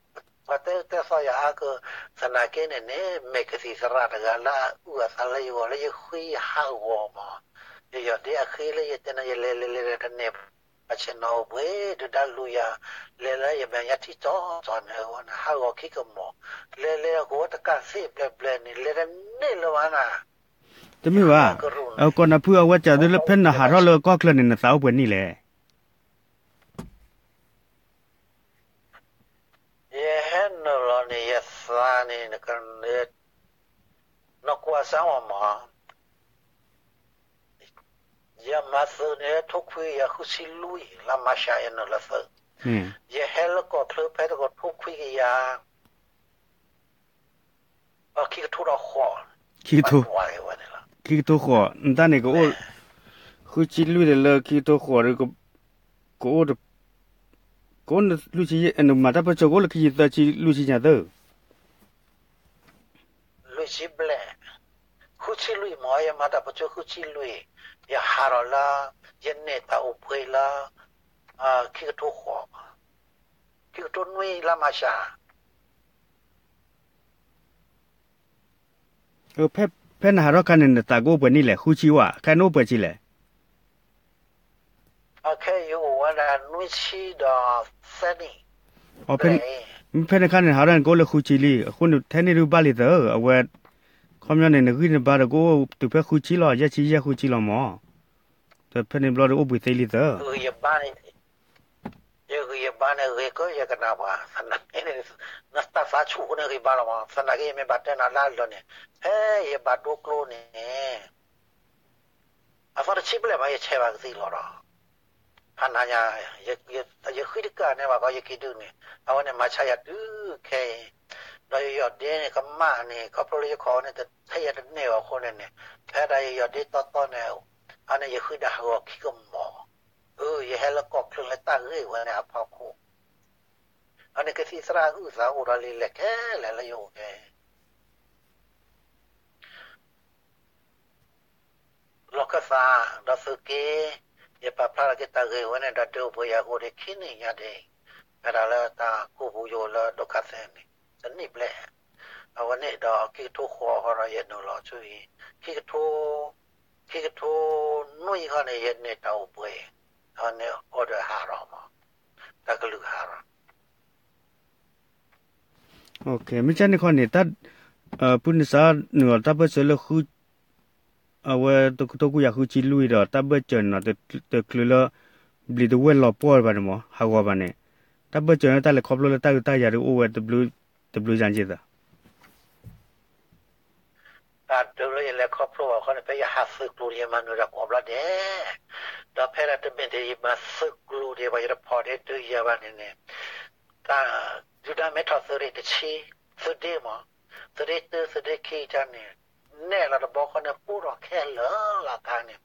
ပှၤတဲတဲသီယၤအါကၢၢ်, သနာ်က့န့ၣ်န့ၣ် မ့ၢ်ကသံၣ်သရၣ်တဂၤလၢအအုၣ်အသးလၢယဂီၢ်လၢယဃ့ယဟးဂီၤမး, ယယီၢ်ဒ့အဃ့လၢယတဲန့ၣ် ယလဲၤလဲၤလဲၤလဲၤတန့ၢ် အဆ့ၣ်နီၤအိၣ်ဘှံး ဒုၣ်ဒါလူၤယၤ, လဲၤလၢယမဲာ်ညါထံကၠီကၠီန့ၣ် အဝဲန့ၣ် ဟးဂီၤခံကမီၤ, လဲၤလဲၤအဃိတကးသ့ၣ်ဘျဲၣ်ဘျဲၣ်န့ၣ် လဲၤတန့ၢ်လၢၤဘၣ်နၤ, တမ့ၢ်ဘၣ်, ကီၢ်နၢ်ဖုအဝဲစးဒ်လၢ ဖဲနဟးထီၣ်လၢကီၢ်ချၢန့ၣ် နသးအိၣ်ပှဲၤနံၣ်လဲၣ်. ယဟဲနုာ်လီၤန့ၣ် ယသးန့ၣ် နကွၢ်စၢ်ဝဲမး, ယမၤသုးန့ၣ် ထိခွံကယၤဃုဆံလွံၢ် လါမၤရှး ယနုာ်လီၤသုး, ယဟဲလၢကီၢ်ချၢဖဲတကီၢ်ထိခွံကယၤ ခံကထိဒီးဃိး, ခံကထိဃိး, နတၢ်န့ၣ်ကအိၣ် ဃုဆံလွံၢ်ဒီးလၢခံကထိဃိးဒီး ကအိၣ် ကအိၣ်နလွံၢ်ဆံ, နမၤတၢ်ပၢဆှၢကအိၣ်လၢခံဆံသၢဆံလွံၢ်ဆံညါသၢ လွံၢ်ဆံဘျဲၣ်, ဃုဆံလွံၢ်မး ယမၤတၢ်ပၢဆှၢဃုဆံလွံၢ်, ယဟးထီၣ်လၢ ယန့ၢ်တၢ်အိၣ်ဘှံးလၢ ခံကထိဃိး, ခံကထိနွံလါမၤရှး ဖဲနဟးထီၣ်ခါန့ၣ် နသးကအိၣ်ပှဲၤနံၣ်လဲၣ် ဃုဆံဝဲ ခဲအံၤနအိၣ်ပှဲၤဆံလဲၣ်. အခဲအံၤယအိၣ်ဝဲဒၣ်နွံဆံဒီးသၢနံၣ်, ဖဲန့ၣ်ခါန့ၣ် ဟးထီၣ်န့ၣ် ကအိၣ်လၢဃုဆံလံ, အဃိန့ၣ် ထဲန့ၣ်ဒုးဘၣ်လံသၢ, အဝဲ ခီပညီန့ၣ် နဂံၢ်နဘါဒီးကအိၣ်တုၤဖဲဃုဆံလီၤ, ယဲၢ်ဆံယဲၢ်ဃုဆံလီၤမး, ဒီးဖဲန့ၣ်ဘျီဒီးအိၣ်ဘှံးသ့လံသၢ ယဂံၢ်ယဘါန့ၣ် ဂ့ၤကၢယကနၣ်ပှၤ, နတၢ်သးဆူၣ်အဃိန့ၣ်ဂံၢ်ဘါလီၤမး, သနာ်က့ယမ့ၢ်ဘၣ်တဲနၤလၢအလၢာ်န့ၣ်, ဖဲယဘၣ်ဒိကျိန့ၣ်, အသီတဆံဘျဲၣ်မး ယဆဲးဘၣ်ကသံၣ်လီၤဒီး, ဖးနၤညါ, ယဃံတကၢ်န့ၣ်ဘၣ်ကီ ယက့ၤဒုးန့ၣ်, အဝဲန့ၣ်မၤဆါယၤတုၤခဲအံၤ, ဒီးယယီၢ်ဒ့န့ၣ် ကမၣ်န့ၣ် ခီဖျိလၢယခီၣ်န့ၣ် တထဲယတန့ၢ်အီၤအဃိန့ၣ်န့ၣ်, ဖဲဒၣ်ယယီၢ်ဒ့တီတီန့ၣ်, အန့ၣ်ယဃံဒၣ်ဟးဂီၤခံကမီၤ, အၢ ယဟဲလၢကီၢ်ချၢလၢတၢ်ဂ့ၢ်ဝဲန့ၣ်အဖီခိၣ် အန့ၣ်ကသံၣ်သရၣ်အုၣ်သးအိၣ်ဒီးလံလဲၣ်ခဲလၢာ်လၢယအိၣ်ဖဲ လီၢ်ခၢၣ်သး ဒီးသုးက့ ယပာ်ဖျါထီၣ်က့ၤတၢ်ဂ့ၢ်ဝဲန့ၣ်ဒီး ဒုးအိၣ်ဘှံးယၤအိၣ်ဒံးခံနံၣ်ညါဒံး, ဖဲဒၣ်လၢတၢ်ကိၢ်ပူၤယိာ်လၢဒိၣ်ခါသဲန့ၣ် တနံၣ်ဘျဲၣ်, အဝဲန့ၣ်ဒီးခံကထိဃီဃီဒီးယနုာ်လီၤဆူအံၤ, ခံကထိ ခံကထိနွံဃီန့ၣ် ယန့ၢ်တၢ်အိၣ်ဘှံး, အဝဲန့ၣ် order ဟးထီၣ်မး, တၢ်ကလုၢ်ဟးထီၣ် မ့ၢ်ကန့ၣ်ခီန့ၣ် တၢ် ပုၢ်နစးနုာ်အီၤတၢ်ဘၢၣ်စၢၤလၢ အဝဲတကထိခွံကယၤဃုဆံလွံၢ်ဒီး တၢ်ဘၢၣ်စၢၤန့ၣ်နီၤ တချုးလၢ ဘျံၤတဝဲၢ်လီၤပှီၢ်ဘၣ်န့ၣ်မး ဟးဂီၤဘၣ်န့ၣ် တၢ်ဘၢၣ်စၢၤန့ၣ် တၢ်လဲၤခီဖျိလၢတၢ်ဒုးတၢ်ယၤဒုးအိၣ်ဝဲတဘျုး တဘျုးယၤက့သး တၢ်ဒုးလၢယလဲၤခီဖျိဘၣ်ခီန့ၣ် ဖဲယဟးသုးကျိၤန့ၣ် ယမၤနၢၤတၢ်ကိးဘျီဒဲး, ဒီးဖဲဒၣ်တမ့ၢ်ဒ်ယမၤသုးကျိၤဒံးဘၣ် ယတဖီၣ်ဒ့ဒုးယၤဘၣ်န့ၣ်န့ၣ်, တၢ်ဒုးတၢ်မဲထီၣ်သုးရ့ၣ်တဆံ, သုးဒ့မး, သုးဒ့တၢ သုးဒ့ခံတၢ်န့ၣ်, နဲၣ်လီၤတဘျီဃီန့ၣ် ပူထီၣ်ခဲလၢာ်လီၤအခါန့ၣ်,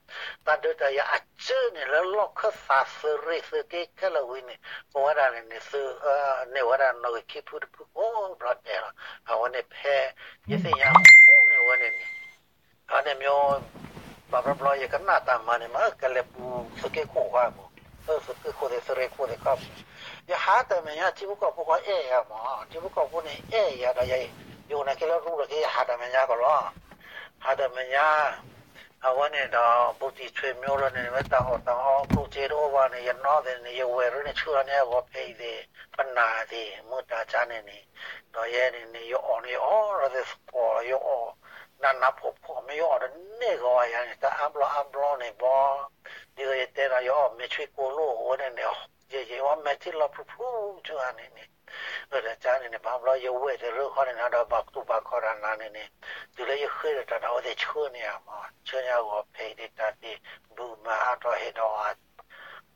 တၢ်ဒုးတၢ်ယၤအစၢန့ၣ် လၢလီၢ်ခၢၣ်သးသုးရ့ၣ်သုးက့ခဲလၢာ်ဝံၤန့ၣ် ပဝဲဒၣ်န့ၣ်န့ၣ် သုး န့ၢ်ဝဲဒၣ်နီၣ်ဂံၢ်ခံဖုတဖုကိးဘျီဒဲးလီၤ. အဝဲန့ၣ်ဖဲ ယသ့ၣ်ညါမူန့ၣ်ဝဲန့ၣ်န့ၣ် အန့ၣ်မ့ၢ် ဘၣ်ဘျီဘျီယကနၣ်တၢ်မၤန့ၣ် မ့ၢ်ကလဲၤပူၤသုးက့ခိၣ်ဝါပူၤ, သုးက့ခိၣ်သ့ၣ်သုးရ့ၣ်ခိၣ်သ့ၣ်ခီပူၤ, ယဟးတၢ်မဲာ်ညါထံဖိကီၢ်ဖိကီးအဲၣ်ယၤမး, ထံဖိကီၢ်ဖိန့ၣ်အဲၣ်ယၤဒီးယ ယအိၣ်နာ်က့လၢရူဒီးက့ ယဟးတၢ်မဲာ်ညါကီးလီၤ. ဟးတၢ်မဲာ်ညါ အဝဲန့ၣ်ဒီး ဘူးတံၢ်ဆွေမျိုးလၢန့ၣ် မ့ၢ်တၢ်အီၣ်တၢ်အီကျိၣ်စ့တအိၣ်ဘၣ်န့ၣ် ယနီၢ်သ့ၣ်န့ၣ် ယဝဲၢ်ရ့န့ၣ် ဆှၢလီၤန့ၢ်အဂီၤဖဲအံၤသ့ၣ် ပနၢ်သ့ၣ် မုၢ်တၢ်ဆါန့ၣ်န့ၣ်, ဒီးယဲန့ၣ်န့ၣ် ယအီၣ်န့ၣ် ယအီၣ်လီၤသ့ၣ်သကိးလီၤ ယအီၣ် နးနးဖှီၣ်ဖှီၣ် မ့ၢ်ယအီၣ်တန့ၢ်ဂီၤယၤန့ၣ် တၢ်အါဘျီအါဘျီန့ၣ်ဘီ, ဒ်သိးယတဲဒီး ယအီၣ်မဲာ်ဆွံကိလိၣ်ဝဲန့ၣ်န့ၣ် ယယအီၣ်မဲာ်ထံလီၤဖျုဖျုဆူအါန့ၣ်န့ၣ်, ဒီးတၢ်န့ၣ်န့ၣ် ဘၣ်ဘျီယဝဲၢ်တရၢခီန့ၣ်န့ၣ်ဒီး ဘၣ်တူၢ်ဘၣ်ခီတၢ်နၤန့ၣ်န့ၣ်, တုၤလၢယဃ့ဒီးတၢ်ဒီးအဝဲသ့ၣ်ဆှၢန့ၢ်ယၤမး ဆှၢန့ၢ်အဂီၤဖဲအံၤဒ်တၢ်သ့ၣ် ဘုၣ်မၤအါထီၣ်ဟ့ၣ်ဒီး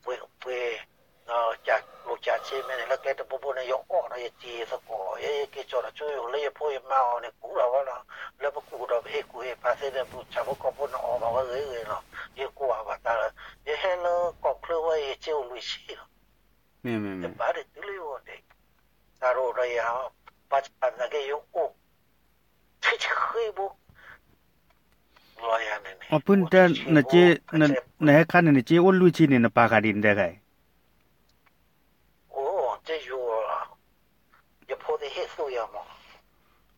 ပှ့ၤပှ့ၤ ဒီးကးကျိၣ်ကးစ့မ့ၢ်န့ၣ် လၢကျဲတဘိဘိန့ၣ် ယအီၣ်ဒီးယတံၤယသကိး ယဲယက့ၤကၠီၣ်ဒီးဆူယအိၣ်လၢယဖိယမါအီၤန့ၣ် ကူၣ်လီၤဝဲလီၤ, လၢပကူၣ်ဒီးပဟ့ၣ်ကူၣ်ဟ့ၣ်ဖးသ့ဒီး ပဆၣ်ဖိကီၢ်ဖိန့ၣ်အီၣ်ဘၣ်ဝဲဂ့ၤဂ့ၤလီၤ, ယကွၢ်ဘၣ်တၢ်လၢ ယဟဲလၢကီၢ်ချၢဝဲ ယစ့အိၣ်လွံၢ်ဆံလီၤ, ယဘၣ်ဒ်တုၤလၢယအိၣ်ဒံး, တၢ်ရအိၣ်ဒီးယၤ, ဘၣ်ဆၣ်သနာ်က့ယအိၣ် ဆံဆံဃ့ဘိ လီၤယၤန့ၣ်န့ၣ် အဖုနတဲ နဟဲခါန့ၣ် နစ့အိၣ်လွံၢ်ဆံန့ၣ် နပာ်ဃာ်ဒ်နတဲခါအံၤ, အိၣ် ယဖိသ့ၣ်ဟ့ၣ်သူၣ်ယၤမး,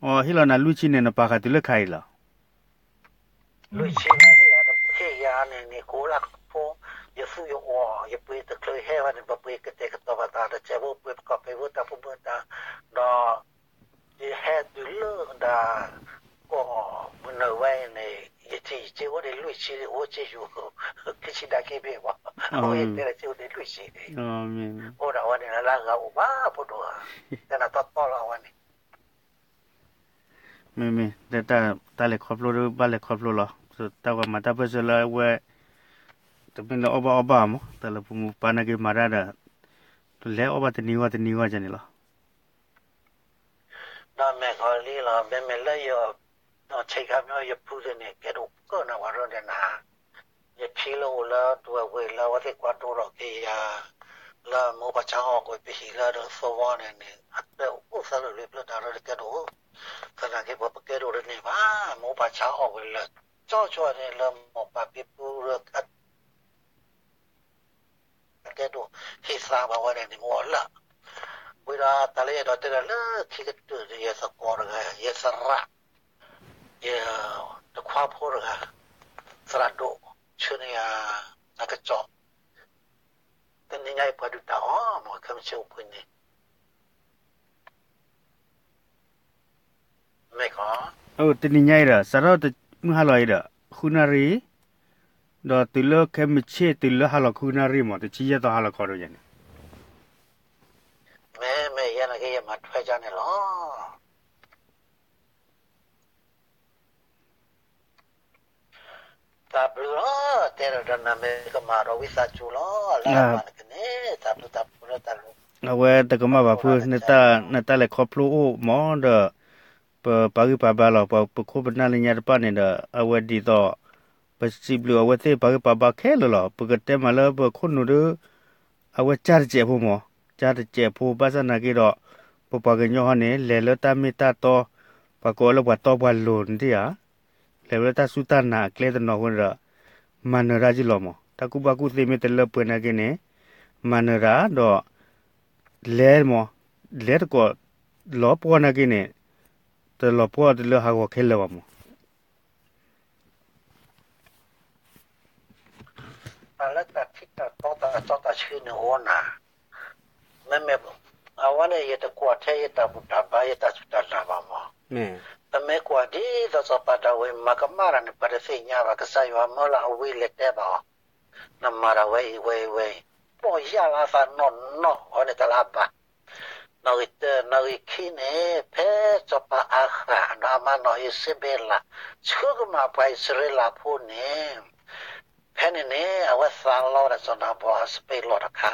အဟ့ၣ်လီၤနၤလွံၢ်ဆံန့ၣ် နပာ်ဃာ်တုၤလၢခါအံၤလီၤ. လွံၢ်ဆံန့ၣ် ဟ့ၣ်ယၤန့ၣ်န့ၣ် ကိးလၢဖိ, ယသူၣ်ယအိၣ် ယပှ့ၤတချုးဟဲဘၣ်န့ၣ် ပပှ့ၤကတဲာ်ကတီၤဘၣ်သးတစဲးဖိ ပှ့ၤပကီၢ်ပှ့ၤဖိတၢ်ဖိမုၢ်တၢ်, ဒီး ယဟဲတုၤလၢဒၣ် ကီၢ်မုၢ်နုာ်ဝဲအံၤန့ၣ် ယထံၣ်ယစ့အိၣ်ဒံးလွံၢ်ဆံ အိၣ်စ့ယိၤ ခံဆံဒၣ်က့ဘ့ၣ်ဘၣ်, အဝဲယတဲလၢစ့အိၣ်ဒံးလွံၢ်ဆံန့ၣ်, အိၣ်ဒၣ်ဝဲန့ၣ်လၢလၢအဂၤအိၣ်ဘၣ်ဖိဒိၣ်ဧါ, တၢ်နၢ်တီတီလီၤအဝဲန့ၣ် မ့မ့ၢ် တၢ်လဲၤခီဖျိဒီး ဘၣ်လဲၤခီဖျိလီၤ, တၢ်ဝဲမၤတၢ်ပၢၢ်ဆၢလၢအဝဲ တမ့ၢ်လၢအီၣ်ဘၣ်အီဘၣ်မး တၢ်လၢပမိၢ်ပၢ်နာ်က့ၤမၤတၢ်ဒီး လဲၤအီၣ်ဘၣ်တနံၤဝဲတနံၤဝဲန့ၣ်လီၤ. ဒီးမဲာ်ခီလံလီၤ မ့မ့ၢ်လၢယ ဆ့ကၤမ့ၢ်ယဖုသ့ၣ်န့ၣ် ကဲဒိၣ်ကၢၢ်နၤဝဲဒၣ်ဒီးနၤ, ယဖံလၢအိၣ်လၢဒဝဲၢ်ဝ့ၢ်လၢအဝဲသ့ၣ်ကွၢ်ဒိၣ်ထီၣ်က့ၤယၤ လၢမိၢ်ပၢ်ဆါအီၣ်ကွံာ်ပဟံၣ်လၢဒၢးသဝီန့ၣ်န့ၣ် အတၢ်အိၣ်သးလၢလံၤဖျၢၣ်တၢ်ရၢတကဲဒိၣ်, သနာ်က့ပှၤပကဲဒိၣ်တန့ၢ်ဘၣ်, မိၢ်ပၢ်ဆါအီၣ်ဝဲလၢ ကၠီကၠီန့ၣ်လၢမိၢ်ပၢ်ဖံဖုလၢ အကဲဒိၣ်ဟ့ၣ်သါပှၤဝဲန့ၣ်န့ၣ် မ့ၢ်အီၤလၢ ဝံၤဒီးတၢ်လၢယအဲၣ်ဒိးတဲဒီးလၢခံကတၢၢ်န့ၣ် ယသကိးတဂၤ ယသရၣ် ယတခွါဖိတဂၤ သရၣ်ဒိၣ် ဆှၢန့ၢ်ယၤ နကစီၣ် တနံၤညါအံၤပှၤဒုးတၢ်အီၣ်မ့ၢ်ခဲမုၢ်ဆ့ၣ်အိၣ်ဘှံးန့ၣ် မ့ၢ်ကီး တနံၤညါအံၤဒီး စးထီၣ်မုၢ်ဟါလီၤအံၤဒီး ဃုနၣ်ရံၣ်, ဒီးတုၤလၢခဲမုၢ်ဆ့ၣ် တုၤလၢဟါလီၤဃုနၣ်ရံၣ်မး တဆံယဲၢ်သီဟါလီၤခီဒိၣ်ယဲန့ၣ် မ့မ့ၢ်ယဲနာ်က့ ယမၤထွဲကၢန့ၣ်လီၤ. တၢ်ဘျုးလီၤ, တဲဒီးနမ့ၢ်ကမၣ်ဒီးဝံသးစူၤလီၤ, လၢအမၤနကန့ၣ် တၢ်ဘျုးတၢ်ဖှိၣ်လၢတၢ်လူၤ အဝဲတကမၣ်ဘၣ်ဖု, နတၢ်လဲၤခီဖျိအိၣ်မးဒီး ပပာ်ဂံၢ်ပာ်ဘါလီၤ, ပခိၣ်ပနၢ်လၢညါတဖၣ်န့ၣ်ဒီး အဝဲဒ်သိး ပစံးဘျုးအဝဲသ့ၣ်ပာ်ဂံၢ်ပာ်ဘါခဲလၢာ်လီၤ. ပကတဲမးလၢပခိၣ်နူာ်ဒီး အဝဲကၢ်တစဲးဖိမး, ကၢ်တစဲးဖိဘၣ်ဆၣ်နာ်က့ဒီး ပပှၤကညီဟီန့ၣ် လဲၤလၢတၢ်မ့ၢ်တၢ်တီ, ပှၤကိးလၢပှၤတီပှၤလိၤန့ၣ်ဧါ, လဲၤလၢတၢ်စူၢ်တၢ်နာ်အကျဲတနီၤအဃိန့ၣ်ဒီး မၤနၢၤတၢ်က့ၤလီၤမး, တၢ်ကူၣ်ဘၣ်ကူၣ်သ့မ့ၢ်တလၢပှဲၤနာ်က့န့ၣ် မၤနၢၤတၢ်ဒီး လဲၤမး, လဲၤတကိး လီၤပှီၢ်နာ်က့န့ၣ် တလီၤပှီၢ်တလၢဟးဂီၤခဲလၢာ်ဘၣ်မး. တၢ်လၢတၢ်ထံၣ်တၢ်တီတၢ်ကစီၣ်တၢ်ဆှၢန့ၣ်အိၣ်နၤ, မ့မ့ၢ် အဝဲန့ၣ် ယတကွၢ်ထဲယတၢ်ဘူၣ်တၢ်ဘါ ယတၢ်စူၢ်တၢ်နာ်ဘၣ်မး, ပမ့ၢ်ကွၢ်ဒ်သိးစီၤပၤဒၤဝံးမၤကမၣ်တၢ်န့ၣ် ပှၤတသ့ၣ်ညါဘၣ်, ကစၢ်ယွၤမၢလၢအဝံၤလဲၤတဲဘၣ်အီၤ, နမၤတၢ်ဝဲအံၤဝဲအံၤဝဲအံၤ, ပိာ်ယၢ်လၢအသးနီၢ်နီၢ်အီၤန့ၣ် တၢ်လၢအဘၣ် နီၣ်ဂံၢ်တၢ နီၣ်ဂံၢ်ခံန့ၣ် ဖဲစီၤပၤအၤဃၣ် ဒီးအမါနီၢ်အံၤစ့ဘ့လး ဆှၢကမၣ်ပှၤအံၣ်စရ့လးဖိန့ၣ်, ဖဲန့ၣ်န့ၣ် အဝဲသးလီဝဲဒၣ်စီၤနၤဘီအစပံးလီၢ်တခါ,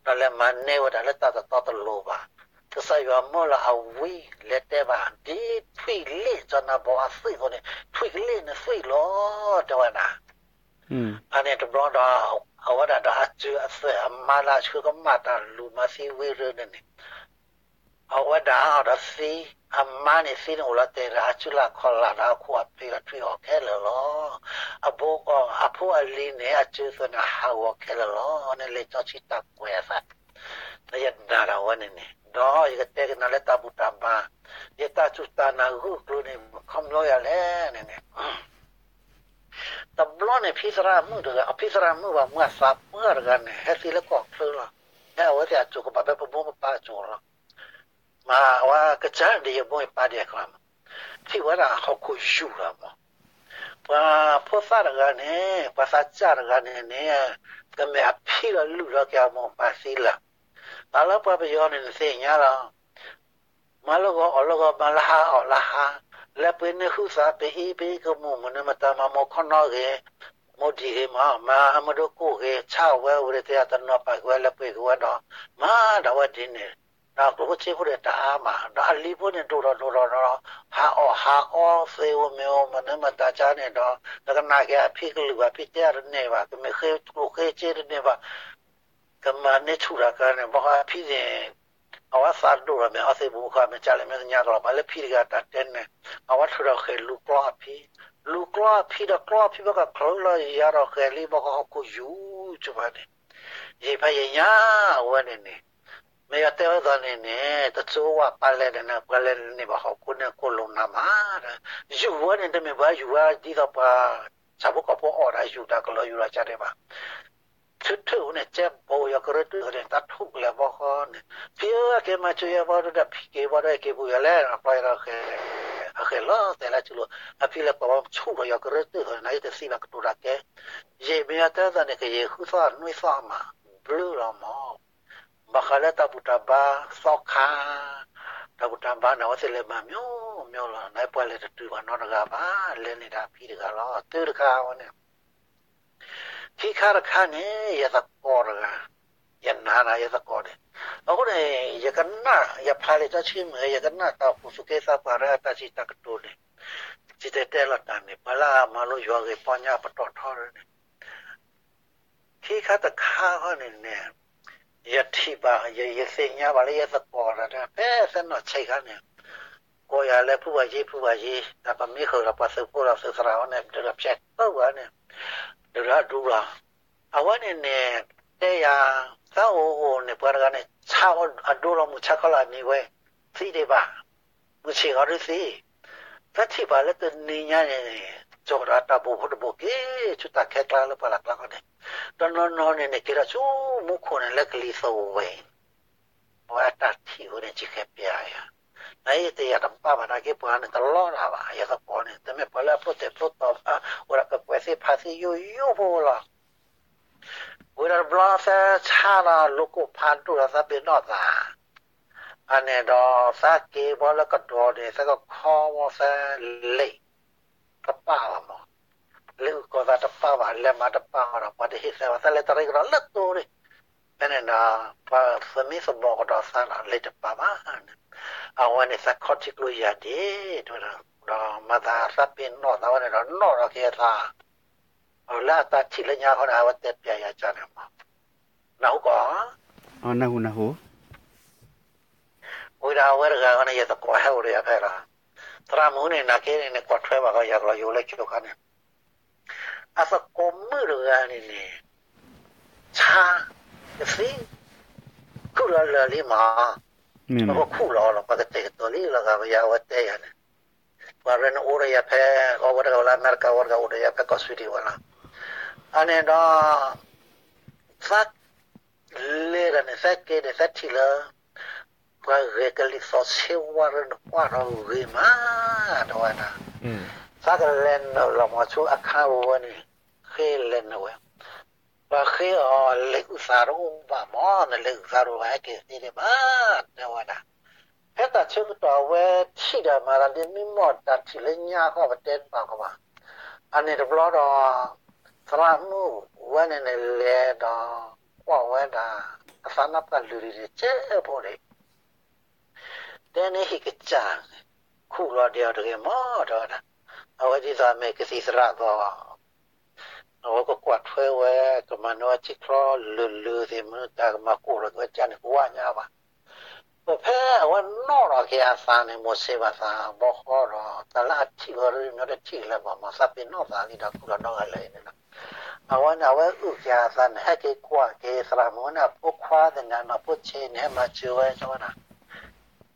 ဒီးလဲၤမၤန့ၢ်ဝဲဒၣ်လၢတၢ်တတီတလိၤဘၣ်. ကစၢ်ယွၤမၢလၢအဝံလဲၤတဲဘၣ် ဒ်ထွံၣ်လ့ၣ်စီၤနၤဘီအသွံၣ်အသိးန့ၣ် ထွံၣ်ကလ့ၣ်န့ၣ်သွံၣ်လီၤ တဲဝဲဒၣ် အန့ၣ်တဘျီဒီး အဝဲဒၣ်ဒီးအစၢၤအသွဲၣ်အမါလၢအဆှၢကမၣ်တၢ်လူၤမၤသံဝံရၢန့ၣ်န့ၣ်, အဝဲဒၣ်ဒီးသံ, အမါန့ၣ်သံန့ၣ်အိၣ်လီၤတဲာ်ဒီးအစုလၢခီၣ်လာ်ဒီးအခိၣ်အဖျ့ဒီးထွံၣ်အီၣ်ခဲလၢာ်လီၤ. အဖိအလံၤန့ၣ် အစၢၤအသွဲၣ်န့ၣ်ဟးဂီၤခဲလၢာ်လီၤ. န့ၣ်လံာ်စီဆှံတၢ်ကွဲးအသး ဒီးယနာ်ဒၣ်ဝဲန့ၣ်န့ၣ် ဒီးယကတဲကနၤလၢတၢ်ဘူၣ်တၢ်ဘါ, ယတၢ်စူၢ်တၢ်နာ်ဂုာ်ကျိၤန့ၣ် ခီဖျိယၤလဲၣ်န့ၣ်န့ၣ် တဘျီန့ၣ် ဖံသရၣ်မုၣ်တဂၤ, ဖံသရၣ်မုၣ်ဘၣ် မုၢ်အသးပှၢ်တဂၤန့ၣ် ဟဲသံလၢကီၢ်ချၢလီၤ. ဟဲအဝဲသ့ၣ်အစိၤကဘၣ်ဖဲပမိၢ်ပပၢ်အစိၤလီၤ. မၤဝဲကစၢ်ဒ်ယမိၢ်ယပၢ်ဒဲးကျါ, ထံၣ်ဝဲဒၣ်ဟီၣ်ခိၣ်ယူၤလီၤမး. ပှၤဖိသၣ်တဂၤန့ၣ် ပှၤသးစၢ်တဂၤန့ၣ်န့ၣ် ကမ့ၢ်အဖံလီၤလုၢ်လီၤက့ၤအမိၢ်ပၢ်သံလၢာ်. တၢ်လၢပှၤပယီၤန့ၣ် နသ့ၣ်ညါလီၤ. မၤလၢဂီၤအီၣ်လၢဂီၤ မၤလၢဟါအီၣ်လၢဟါ, လဲၤပှ့ၤန့ၢ်ဟုသး ပအံၤပအံၤကမူၣ် မနုၤမတၤ မၤမိၢ်ခီနီၣ်ဂ့ၤ, မိၢ်ဒံၣ်ဂ့ၤမး မၤအမုၢ်ဒိၣ်ကိၢ်ဂ့ၤ ဆါဝဲဝံၤဒီး တယၤတနီၤပာ်က့ၤဝဲ လဲၤပှ့ၤက့ၤဝဲဒီး မၤဒၣ်ဝဲဒ်န့ၣ်, ဒီးကျိၣ်ဖိစ့ဖိဒီးတအါမး ဒီးအလံၤဖိန့ၣ် ဒိၣ်ဒီးဒိၣ်ဒီးဒီး ဟးအီၣ်ဟးအီသ့ဧိၤမ့ၢ်ဧိၤ မနုၤမတၤကါန့ၣ်ဒီး နကနၣ်က့ၤအဖံကလုၢ်ဘၣ် ဖံတဲအီၤတန့ၢ်ဘၣ် ကမ့ၢ်ဃ့ကျိၣ်ဃ့စ့တန့ၢ်ဘၣ် ကမၤန့ၢ်ဆူၣ်တၢ်ကါန့ၣ် ဘၣ်ဃးအဖံန့ၣ် အဝဲသးဒိၣ်ဒီးမ့ၢ်အီသံးဘူးခီ မ့ၢ်ကလဲၣ်မ့ၢ်ကညါကလီၤ ပှၤလၢဖံတဂၤတၢ်တဲန့ၣ် အဝဲထုးထီၣ်ဃဲၤလူၤကျီအဖံ, လူၤကျီအဖံဒီးကျီအဖံဘၣ်ကချုးလီၤ ယၤဒီးဃဲၤလံ ဘၣ်ဃးဟီၣ်ခိၣ်ယူၤ ဆိဖဲန့ၣ် ယံာ်ဖဲယညါအဝဲန့ၣ်န့ၣ် မ့ၢ်ယတဲဝဲသိးန့ၣ်န့ၣ် တစိဝဲပာ်လဲၣ်န့ၣ် ပှၤလဲၤန့ၢ်ဘၣ်ဟီၣ်ခိၣ်န့ၣ်ကိၣ်လိာ်နၤမး, ယူၤဝဲန့ၣ် တမ့ၢ်ပှၤယူၤဝဲဒ်သိးပှၤ ဆၣ်ဖိကီၢ်ဖိအီၣ်ဒၣ်ယူၤတၢ်ကလီၤယူၤလီၤကၢ်ဒံးဘၣ် ထုးထုးန့ၣ် ကဲဘိယီၤကရၢတုာ်န့ၣ် တၢ်ထူၣ်ကလဲၤဘီဃီန့ၣ် ဖံဧၢ က့ၤမၤစၢၤယၤဘီဒီး ဖံက့ၤဘီဒီး က့ၤပူၤယၤလဲၣ် ပျီယၤဒီးဃဲၤ အဃဲၤလီၤတဲာ်လၢစုလိၤ အဖံလဲၤကွၢ်ဘီဆူၣ်ဒီးယီၤကရၢတုာ်သိးန့ၣ် နတသံဘၣ်ကတိၤတၢ်ကဲ ယံာ်မ့ၢ်ယတဲသိးန့ၣ် ကယံာ်ဃုသီနွံသီမး ဘျုးလီၤမး ဘၣ်ဃးလၢတၢ်ဘူၣ်တၢ်ဘါသီခါ တၢ်ဘူၣ်တၢ်ဘါန့ၣ် အဝဲသ့ၣ်လဲၤမၤမျိုးမျိုးလီၤ နပှၤလဲၤတတုၤဘၣ်နီတဂၤဘၣ် လဲၤန့ၢ်ဒၣ်ဖံတဂၤလီၤ တုၤတခါဝဲန့ၣ် ခံခါတခါန့ၣ် ယသကိးတဂၤ ယနာ်ဒၣ်ယသကိးန့ၣ် အဃိန့ၣ် ယကနၣ် ယဖးလံာ်စီဆှံမ့ၢ်ဂ့ၤ ယကနၣ်တၢ်အိၣ်ဖှိၣ်သူၣ်က့သးပှၢ်လၢအတၢ်စံးတၢ်ကတိၤန့ၣ် စံၣ်တဲၤတဲလီၤတၢ်န့ၣ် ပှၤလၢအမၤလိယွၤဂ့ၢ်ပီညါပတီၢ်ထီန့ၣ်န့ၣ် ခံခါတခါဃီန့ၣ်န့ၣ် ယထံၣ်ဘၣ် ယသ့ၣ်ညါဘၣ်လၢယသကိးတဂၤ ဖဲသဲနီၢ်ဆံးခါန့ၣ် ကိးယၤလၢဖုဘၣ်ယ့ ဖုဘၣ်ယ့ တၢ်ပမ့ၢ်ဃုာ်ဒီးပှၤသုးဖိဒီးသုးသရၣ်ဝဲန့ၣ် ဒုးဒီးဖျဲးထၢဝဲန့ၣ် ဒုးဒီးဒူလီၤ အဝဲန့ၣ်န့ၣ် တဲယၤ သးအိၣ်အိၣ်န့ၣ် ပှၤတဂၤန့ၣ် ဆါအဒိလီၤမုၢ်ဆါခီလၢအနံၤဝဲ သံဒံးဘၣ် မုၢ်ဆ့ၣ်ဂီၤဒုးသံ သးထံၣ်ဘၣ်လၢတနံၤညါန့ၣ် ကၠီဒီးတၢ်ဘိၣ်ဖိတဘိၣ်က့ၤ ဆူတၢ်ခဲကျါလၢပှၢ်လၢ်ကျါဃီန့ၣ် တနီၤနီၤန့ၣ်န့ၣ် က့ၤဒီးဆူမူခိၣ်န့ၣ် လၢကလံၤသဝဲ အဝဲအတၢ်ထံၣ်ဝဲန့ၣ် ကဃဲၤပျးယၤ နအံၤတယၤတဘၣ်ဘၣ်နာ်က့ ပှၤန့ၣ်တလီတၢ်ဘၣ် ယသကိးန့ၣ် တမ့ၢ်ပှၤလၢအဖျိတဲာ်ဖျိတီၤဘၣ် အိၣ်ဒီးကကွဲးသ့ၣ်ဖးသ့ၣ်ယိယိဖိလီၤ ဝံၤဒီးတဘျီသးဆါဒီး လိၤကိၣ်ဖးဒိၣ်ဒီးသးပ့ၤနီၣ်သး အန့ၣ်ဒီးသးက့ၤဘီလၢကဒီးန့ၣ် သးကခီဝဲသးလံာ် တပာ်ဘၣ်မး လၢအုၣ်ကီၤသးတပာ်ဘၣ် လဲၤမၤတပာ်ဘၣ်ဒီး ပှၤတဟ့ၣ်သးဘၣ် သးလဲၤတရံးကဒီးလၢတိၤန့ၣ် ဖဲန့ၣ်ဒီး ပှၤသမံသမိးကဒီးသးဒီး လံာ်တပာ်ဘၣ်န့ၣ် အဝဲန့ၣ်သးခီထံကျိယၤဒ့ၣ် တဲဝဲဒၣ် ဒီးမၤသးသးပ့ၤနီၣ်သးဝဲန့ၣ်ဒီး နီၣ်ဒီးက့ၤအသး လၢအတၢ်ထံၣ်လၢညါခီန့ၣ် အဝဲတဲပျးယၤကန့ၣ်မး နၢ်ဟူကီး နၢ်ဟူ နၢ်ဟူ ဝံၤဒီးအဝဲတဂၤန့ၣ် ယသကိးဟဲအိၣ်ဒီးယၤဖဲလီၤ. သရၣ်မုၣ်န့ၣ် နာ်က့န့ၣ် ကွၢ်ထွဲဘၣ်ကီးယၤကလီၤ ယအိၣ်လၢကၠိခါန့ၣ်, အသကိးမုၣ်တဂၤန့ၣ်န့ၣ် ဆါ ကသံ ခူၣ်လီၤလၢာ်လံမး, ပကခူၣ်လီၤလီၤ ပှၤကတဲာ်ကတီၤလံလီၤဂာ် ပယၤအဝဲတဲယၤန့ၣ်, ပှၤရ့နအိၣ်ဒီးယၤဖဲ အဝဲတဂၤဝဲလၢအမဲရကၤ အဝဲတဂၤအိၣ်ဒီးယၤဖဲကီၢ်ဆွံဒံးဝဲလီၤ. အန့ၣ်ဒီး သး လဲၤဒီးန့ၣ် သးက့ၤန့ၣ် သးထံၣ်လၢ ပှၤဂဲၤကလံၤသီးဆ့ဝါရ့နကွၢ်ဒီးဂ့ၤမး တဲဝဲဒၣ်, သးကလဲၤနုာ်လီၤမးဆူအခါဝဲန့ၣ် ဃ့လဲၤနုာ်ဝဲ, ပှၤဃ့အီၤလဲၤအုၣ်သးတအိၣ်ဘၣ်မး နလဲၤအုၣ်သးတအိၣ်ဘၣ် ဟဲက့ၤသ့ဒံးဘၣ် တဲဝဲဒၣ်. ဖဲတၢ်ဆၢကတီၢ်အဝဲထံၣ်ဒီးမၤဒီးလံ မ့ၢ်မီၢ်တၢ်ထံၣ်လၢညါဃီပတဲတဘၣ်ကီးဘၣ်. အန့ၣ်တဘျီဒီး သရၣ်မုၣ်ဝဲန့ၣ်န့ၣ်လဲၤဒီး ကွၢ်ဝဲဒၣ် အသးနါပှၢ်လုၢ်ဒံးဒံး ကဲဖိဒံး တဲန့ၣ်ဟံၣ်ကစၢ်န့ၣ် ခူၣ်လီၤဒံးအီၤတဂ့ၤမး တဲဝဲဒၣ်. အဝဲဒ်သိးအမ့ၢ်ကသံၣ်သရၣ်အသိး အဝဲကကွၢ်ထွဲဝဲ ကမၤနၢၤဝဲထံချီလုာ်လုာ်သ့ၣ် မနုၤတၢ်ကမၤကိၢ်လီၤက့ၤဝဲကန့ၣ် ကဝါညါဘၣ်. ပဖဲအဝဲနီၣ်ထီၣ်က့ၤအသးန့ၣ် မိၢ်စ့ၢ်ဘၣ်သးဘီဃီဒီး တၢ်လၢအထံၣ်ဝဲဒၣ်မ့ၢ်တထံၣ်လၢၤဘၣ်မး သးပ့ၤနီၣ်သးလံဒီး ခူၣ်လီၤနီၣ်ဂၤလၢာ်အံၤန့ၣ်လီၤ. အဝဲန့ၣ် အဝဲအုၣ်က့ၤအသးန့ၣ် ဟဲက့ၤကွၢ်က့ၤသရၣ်မုၣ်ဝဲန့ၣ် အဖိခွါသ့ၣ်န့ၣ် အနီၢ်ဖိဆံးန့ၣ် ဟဲမၤစၢၤဝဲ တဲဝဲဒၣ်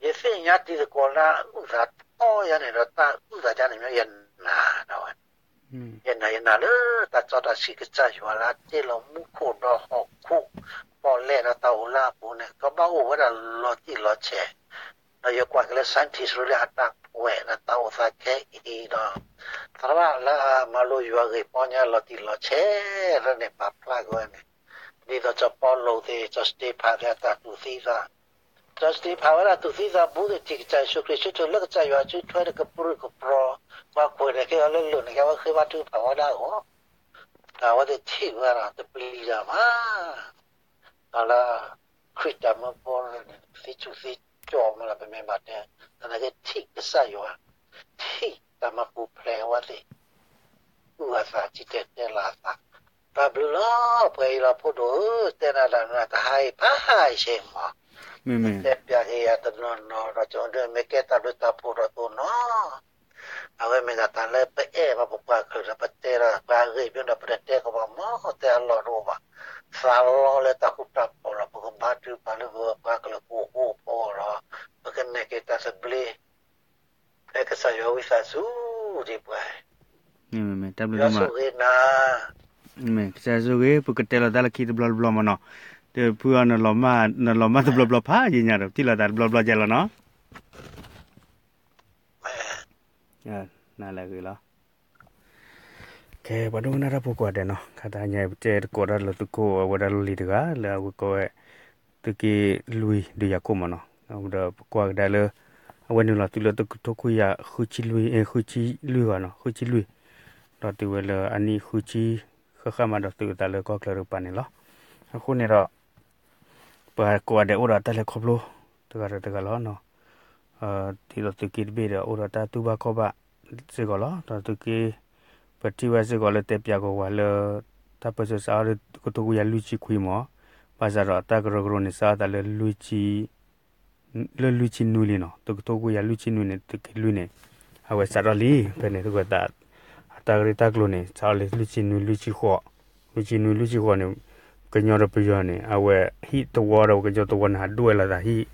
ယသ့ၣ်ညါတံၤသကိးလၢအအုၣ်သးတီယၤန့ၣ်ဒီး တၢ်အုၣ်သးယၤန့ၣ်မ့ၢ်ယနာ်ဒီးဝဲ, ယနာ် ယနာ်လၢတၢ်စီတၢ်ဆှံ ကစၢ်ယွၤလၢအတ့လီၤမူခိၣ်ဒီးဟီၣ်ခိၣ် ပီၣ်လဲၣ်ဒီးတၢ်အိၣ်လၢအပူၤန့ၣ် ကဘၣ်အိၣ်ဝဲဒၣ်လီၤတံၢ်လီၤဆဲး, ဒီးယကွၢ်က့ၤလၢ scientist ရ့လၢအတၢ်ကွဲးဒီးတၢ်အိၣ်သးခဲအံၤဒီး သရၣ်လၢအမၤလိယွၤဂ့ၢ်ပီညါလီၤတံၢ်လီၤဆဲး လၢန့ၣ်ပာ်ဖျါက့ၤဝဲန့ၣ် ဒ်သိးစီၤပီလူးသ့ၣ် စီၤစတ့ဖၣ်သ့ၣ်အတၢ်တူၢ်သံသး, စီၤစတ့ဖၣ်ဝဲဒၣ်တူၢ်သံသးဘူးသ့ၣ် ထံၣ်ကစၢ်ယ့ၣ်ၡူးခရံာ် ဆၢထၢၣ်လၢကစၢ်ယွၤစုထွဲဒီးကပြုၢ်ကပြီၤ ပှၤကွဲးန့ၣ်က့ၤအီၤလၢလိၤန့ၣ် ကဲဝဲဃ့ဘါထုကဖၣ်ဝဲဒၣ်အဂီၢ်, ဒီးအဝဲသ့ၣ်ထံၣ်ဝဲဒၣ်တပျံၤတၢ်မး ဒီးလၢ ခရံာ်တၢ်မၢဖိန့ၣ် သံဆူၣ်သံကၠီမးလၢပမ့ၢ်ဘၣ်တဲ, သနာ်က့ထံၣ်ကစၢ်ယွၤ, ထံၣ်တၢ်မၤပူၤဖျဲးအဝဲသ့ၣ်, အုၣ်အသး စံၣ်တဲၤတဲလီၤအသး, တၢ်ဘျုးလီၤ ပှဲၤအံၤလီၤဖိဒိၣ်ဧၢ, တဲနၤတၢ်နတဟါအံၤဖးယံၤမး, တဲပၠးက့ၤယၤတနီၤနီၤဒီး ကဒၢမ့ၢ်ကဲတၢ်ဘျုးတၢ်ဖှိၣ်ဒီးသိးနီၤ အဝဲမ့ၢ်ဒၣ်တၢ်လၢပအဲၣ်ဘၣ်ပပှၤကလုာ်ဒီး ပတဲဒီးပှၤဂ့ၢ်ပၠိဒီး ပတတဲကဘၣ်မ့ၢ်တဲအလီၢ်တအိၣ်ဘၣ်. သးလီလၢတၢ်ဃူတၢ်ဖိးလီၤ. ပကဘါထုကဖၣ်လၢပပှၤကလုာ်ကအိၣ်ဖှိၣ်ဒီး ပကနဲၣ်က့ၤတၢ်သဘျ့ ဖဲကစၢ်ယွၤဝံသးစူၤဒံးပှၤ, တၢ်ဘျုးဒိၣ်မး, ကစၢ်ဆိၣ်ဂ့ၤ, ပကတဲလီၤတၢ်လၢခံတဘျီတဘျီမ့ၢ်နီၤ, တဖုအီၤ နလီၤမၢ်တဘျီဘျီဖးယံၤညါဒီး ပထံၣ်လိာ်သးတဘျီဘျီကဲလီၤနီၤ. နလဲၤဂ့ၤလီၤ. ကဲ ပှၤဒိကနၣ်တၢ်ဖိကိးဂၤဒဲးနီၤ, ခါတဟါညါအံၤ ပတဲတကိးတၢ်လၢသုးခိၣ်အဝဲဒၣ်လီၢ်လံၤတဂၤ လၢအဝဲကိးဝဲ သုးက့လွံၢ်ဒုးယၤခိၣ်မ့ၢ်နီၤ, ဒီးပကွၢ်ကဒါလၢ အဝဲနုာ်လီၤသုးလၢတကထိခွံကယၤဃုဆံလွံၢ်, ဃုဆံလွံၢ်, ဒီးတုၤဝဲလၢအနံၣ်ဃုဆံ ဃၣ်ဃၣ်မးဒီးသုးအသးလၢကီၢ်ချၢတကပၤန့ၣ်လီၤ. အဃိန့ၣ်ဒီး ပှၤကိးဂၤဒဲးအိၣ်ဒီးတၢ်လဲၤခီဖျိ တဂၤဒီးတဂၤလီၤ. ဒ်သိးသုးက့တဘ့ၣ်ဒီး အိၣ်ဒီးတၢ်တူၢ်ဘၣ်ခီၣ်ဘၣ်စ့ၢ်ကီးလီၤ. ဒီးသုးက့ ပထံၣ်ဝဲစ့ၢ်ကီးလၢတဲပၠးကဝၤလၢ တၢ်ပၢၢ်ဆၢစးထီၣ်လၢ တကထိခွံကယၤလွံၢ်ဆံခွံမ့ၢ်, ဘၣ်ဆၣ်ဒီးတၢ်ကရၢကရိန့ၣ် စးထီၣ်သးလၢ လၢလွံၢ်ဆံနွံလံနီၤ, တကထိခွံကယၤလွံၢ်ဆံနွံန့ၣ် သုးက့လွံၢ်န့ၣ် အဝဲစးထီၣ်လံ. ဖဲန့ၣ်သတး အတၢ်ကရၢတၢ်ကျိၤန့ၣ် စးထီၣ်လၢလွံၢ်ဆံနွံ လွံၢ်ဆံဃိး, လွံၢ်ဆံနွံ လွံၢ်ဆံဃိးန့ၣ် ကညီဒီးပယီၤန့ၣ် အဝဲဟံၣ်သဝီဒီး ပကညီသဝီန့ၣ် ဟးဒွဲၣ်လိာ်သးဟံၣ် ဒွဲၣ်လိာ်သးဃီလံနီၤ.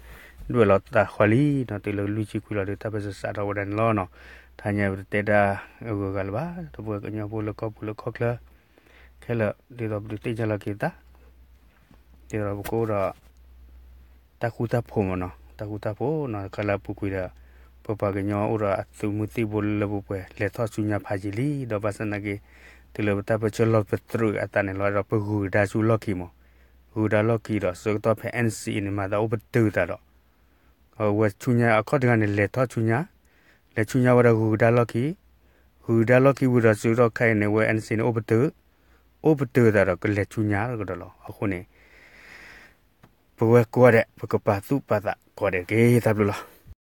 တုၤလၢလွံၢ်ဆံခွံလီၤဒီး တၢ်ပၢၢ်ဆၢစးထီၣ်ဝဲဒၣ်န့ၣ်လီၤနီၤ. တဟါညါပတတဲတၢ်အဂုၤအဂၤလၢၤဘၣ်, ဒီပုၢ်ဝဲၢ်ကညီဖိလၢကီၢ်ပူၤလၢကီၢ်ချၢ ခဲလၢာ် ဒ်သိးပဒုးသ့ၣ်ညါလီၤက့ၤသး ဒ်သိးပကအိၣ်ဒီး တၢ်ဃူတၢ်ဖိးမ့ၢ်နီၤ, တၢ်ဃူတၢ်ဖိးနီၤ, ခဲလၢာ်အပူၤကွံာ်ဒီး ပပှၤကညီအိၣ်ဒီးအသုးမုၢ်သံၣ်ဘိလၢပှဲၤပှဲၤ လဲၤထီၣ်ဆူညါဖးယံာ်လံ, ဒီးဘၣ်ဆၣ်သနာ်က့ တုၤလၢပတၢ်ပၢၢ်ဆၢလီၤပတြၢၤအသးန့ၣ်လီၤ, ဒီးပဂုၤကဒါဆူလီၢ်ခံမ့ၢ်, ဂုၤကဒါလီၢ်ခံဒီး ဆၢကတီၢ်ဖဲ NCA န့ၣ် မၤသးအိၣ်ပတုာ်သးဒီး အဝဲဆူညါအခီၣ်တဂၤန့ၣ် လဲၤထီၣ်ဆူညါ, လဲၤဆူညါဝဲဒီးဂုၤကဒါလီၢ်ခံ, ဂုၤကဒါလီၢ်ခံဝံၤဒီး ဆၢကတီၢ်ခဲအံၤန့ၣ် အဝဲ NCA န့ၣ် အိၣ်ပတုာ်, အိၣ်ပတုာ်သးဒီးကလဲၤဆူညါကဒီးလီၤ. အဃိန့ၣ် ပဝဲကိးဂၤဒဲး ပကပာ်သူၣ်ပာ်သးကိးဂၤဒဲးတက့ၢ်. တၢ်ဘျုးလီၤ.